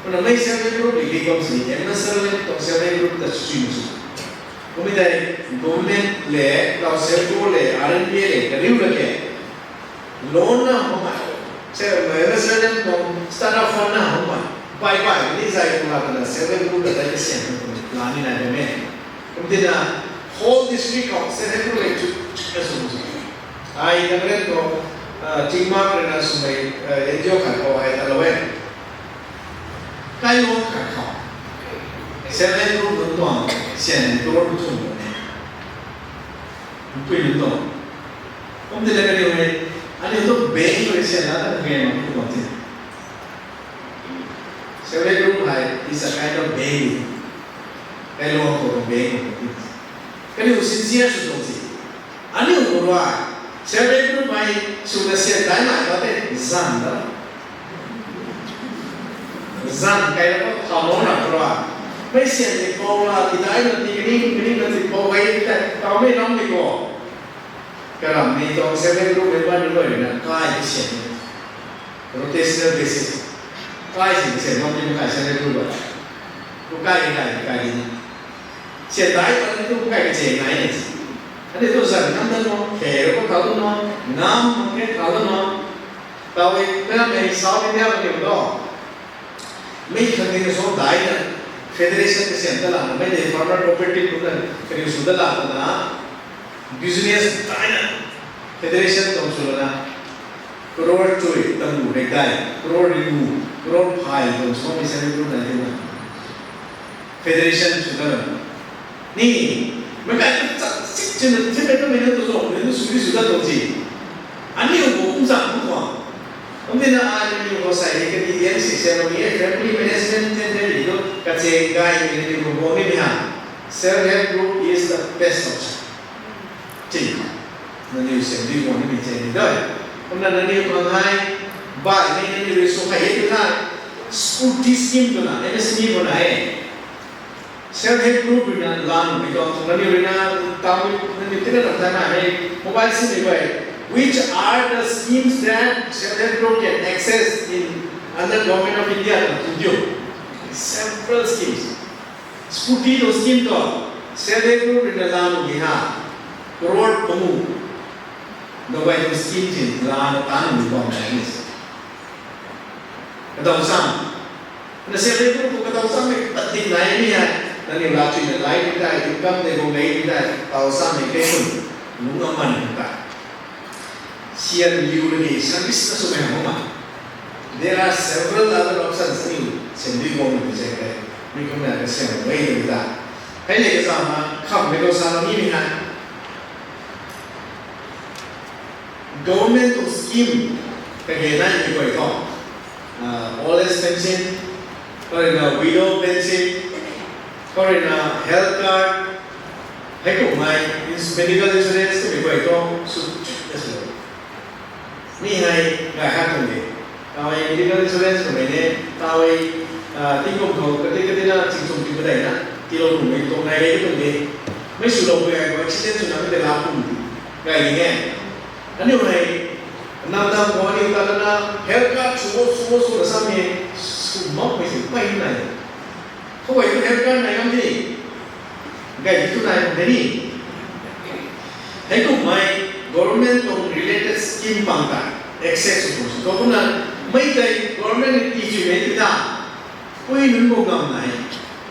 Kumna mei self help group le kei kum sini M S R L M tuang self help group ta chui na sw. Kumna tei government le, taw self group le, R N D A le, kariu la ke. Loan na hou mai. Se, M S R L M tuang startup fund na hou mai. Bai bai ni zai kumna kumna self help group ta tei kasian kumna plan ni nai bam e. Kumtina whole district khou self help group le chu chu na sw sw. Ai Nagaland khou, ah, Chingmak rui na swmei, ah, N G O khat khou ai ta lou e. Kailuang khat khou self help group nunc tuang sian crore thum bam e. Pui nunc tuang. Kumtina kaniw hei, aniu tu bank rui sian la ta kage mak tu bam ti. Self help group hei is a kind of bank. Kailuang khou bank. Kaniw sincere sw tuang si. Aniu khou rui self help group hei swna sian dai nai ta te zan da. Zan kai la khou thau na ra khou rui. Mei sian ni pou la ti dai na ti kani kani na ti pou hei ti ta. Tau mei ram ni khou. Karam ni tuang self help group member ni rui na kai ti sian ni. Rotational basis. Kai sian sian mak ni kai self help group ba. Tu kai ni kai ni kai ni. Sian dai ta ni tu kai ka che nai ni. Ani tu zan nam dan mo, khe ro ko thau tu mo, nam mo ke thau tu mo. Tau e, mei mei South India ka ni to. Mei khang ni so dai na, federation ka sian ta la na, mei de farmer cooperative group na, kaniw sw ta la na, business dai na, federation tuang sw la na, crore chui, tam lu rei dai, crore riu, crore phai, tuang sw mei sa riu na, riu na. Federation sw ta la na. Ni, mei kai tu chak sik chin na, chin na tu mei na tu zo, mei tu sw ri sw ta tuang si. Aniu khou kum zang kum tuang. Kum tina ai aniu khou sai hei kati dian si se lo ni, family management ten ten ni tu, kacheng gay ni aniu khou bam ni mi ha. Self help group is the best option. Ching. Nangniw siam dui bam ni mi cheng ni doi. Kumna nangniw khang hei, bai ni nangniw rui sw hei tu na, school teaching tu na, M S M E tu na e. Self help group rui na lan mi tuang tu nangniw rui na tau nangniw tina na ta na hei mobile sim ni bai. Which are the schemes that self help group can access in under Government of India? Tu diu. Several schemes. Scooty tuang scheme tu self help group rui na lan mi ha. Crore pangu. Dawai tuang scheme chin lan na tan mi bam na ni. Kadaw sam. Na self help group kadaw sam mei padik nai ni hai. Nangniw la chui na lai ni dai, income de bam mei ni dai. Kadaw sam mei kei kun. Lung aman ni ta. Sian liu ni service na sw mei hang ma. There are several other options ni. Sian liu bam ni se kai. Mi kum na ka sian mei ni ta. Hei le ka sam ma. Kham mei kadaw sam ni ni hai. Government tuang scheme kage nai ni guay thu, ah, old age pension, kha rui na widow pension, kha rui na health card, hei kummei ins-, medical insurance kha ni guay thu, su, su. Mi hei gay ha tuang de. Tawei medical insurance kummei ne, tawei, ah, tingkum khou kati kati na chingchum ti padeih na, tilou kummei tuang nai rei tuang de. Mei swlou pui hei accident swna mei de la kum gay ni e. Aniu hei, Namdam khou aniu ta lana health card sw o, sw o, sw na sam e, sw makmei si pey nai. Khou ai tu health card nai ngam di. Gay di tu nai ngam di ni. Hei kummei government tuang related scheme pang ta access sw sw. Khou kumna mei tei government ni ti chui mei ti ta. Pui nunc bam ngam nai.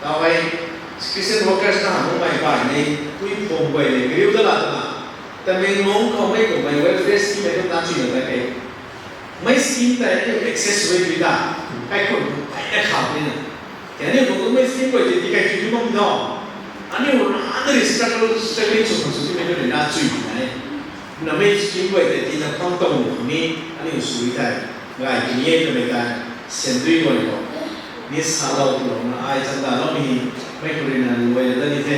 Tau hei Christian workers na hamh mei bai ni, pui pham guay ni, kariu da la ta na. Tamenglong khou mei kummei welfare scheme hei tu ta chui na ta ke. Mei scheme tei aniu access sw e tui ta, kaikhun mpeyna kham ni na. Kaniw khou tu mei scheme guay tei ti kai tui tu bam no. Aniu rana ri struggle, struggling sw khang sw timei tu rui na chui na e. Na mei scheme guay tei tina phang tau khang ni, aniu sw e tei. Gay tini e twmei tei, siandui guay khou. Ni salou twlou na ai chandaloumei, mei khou rui na luai la ta ni the.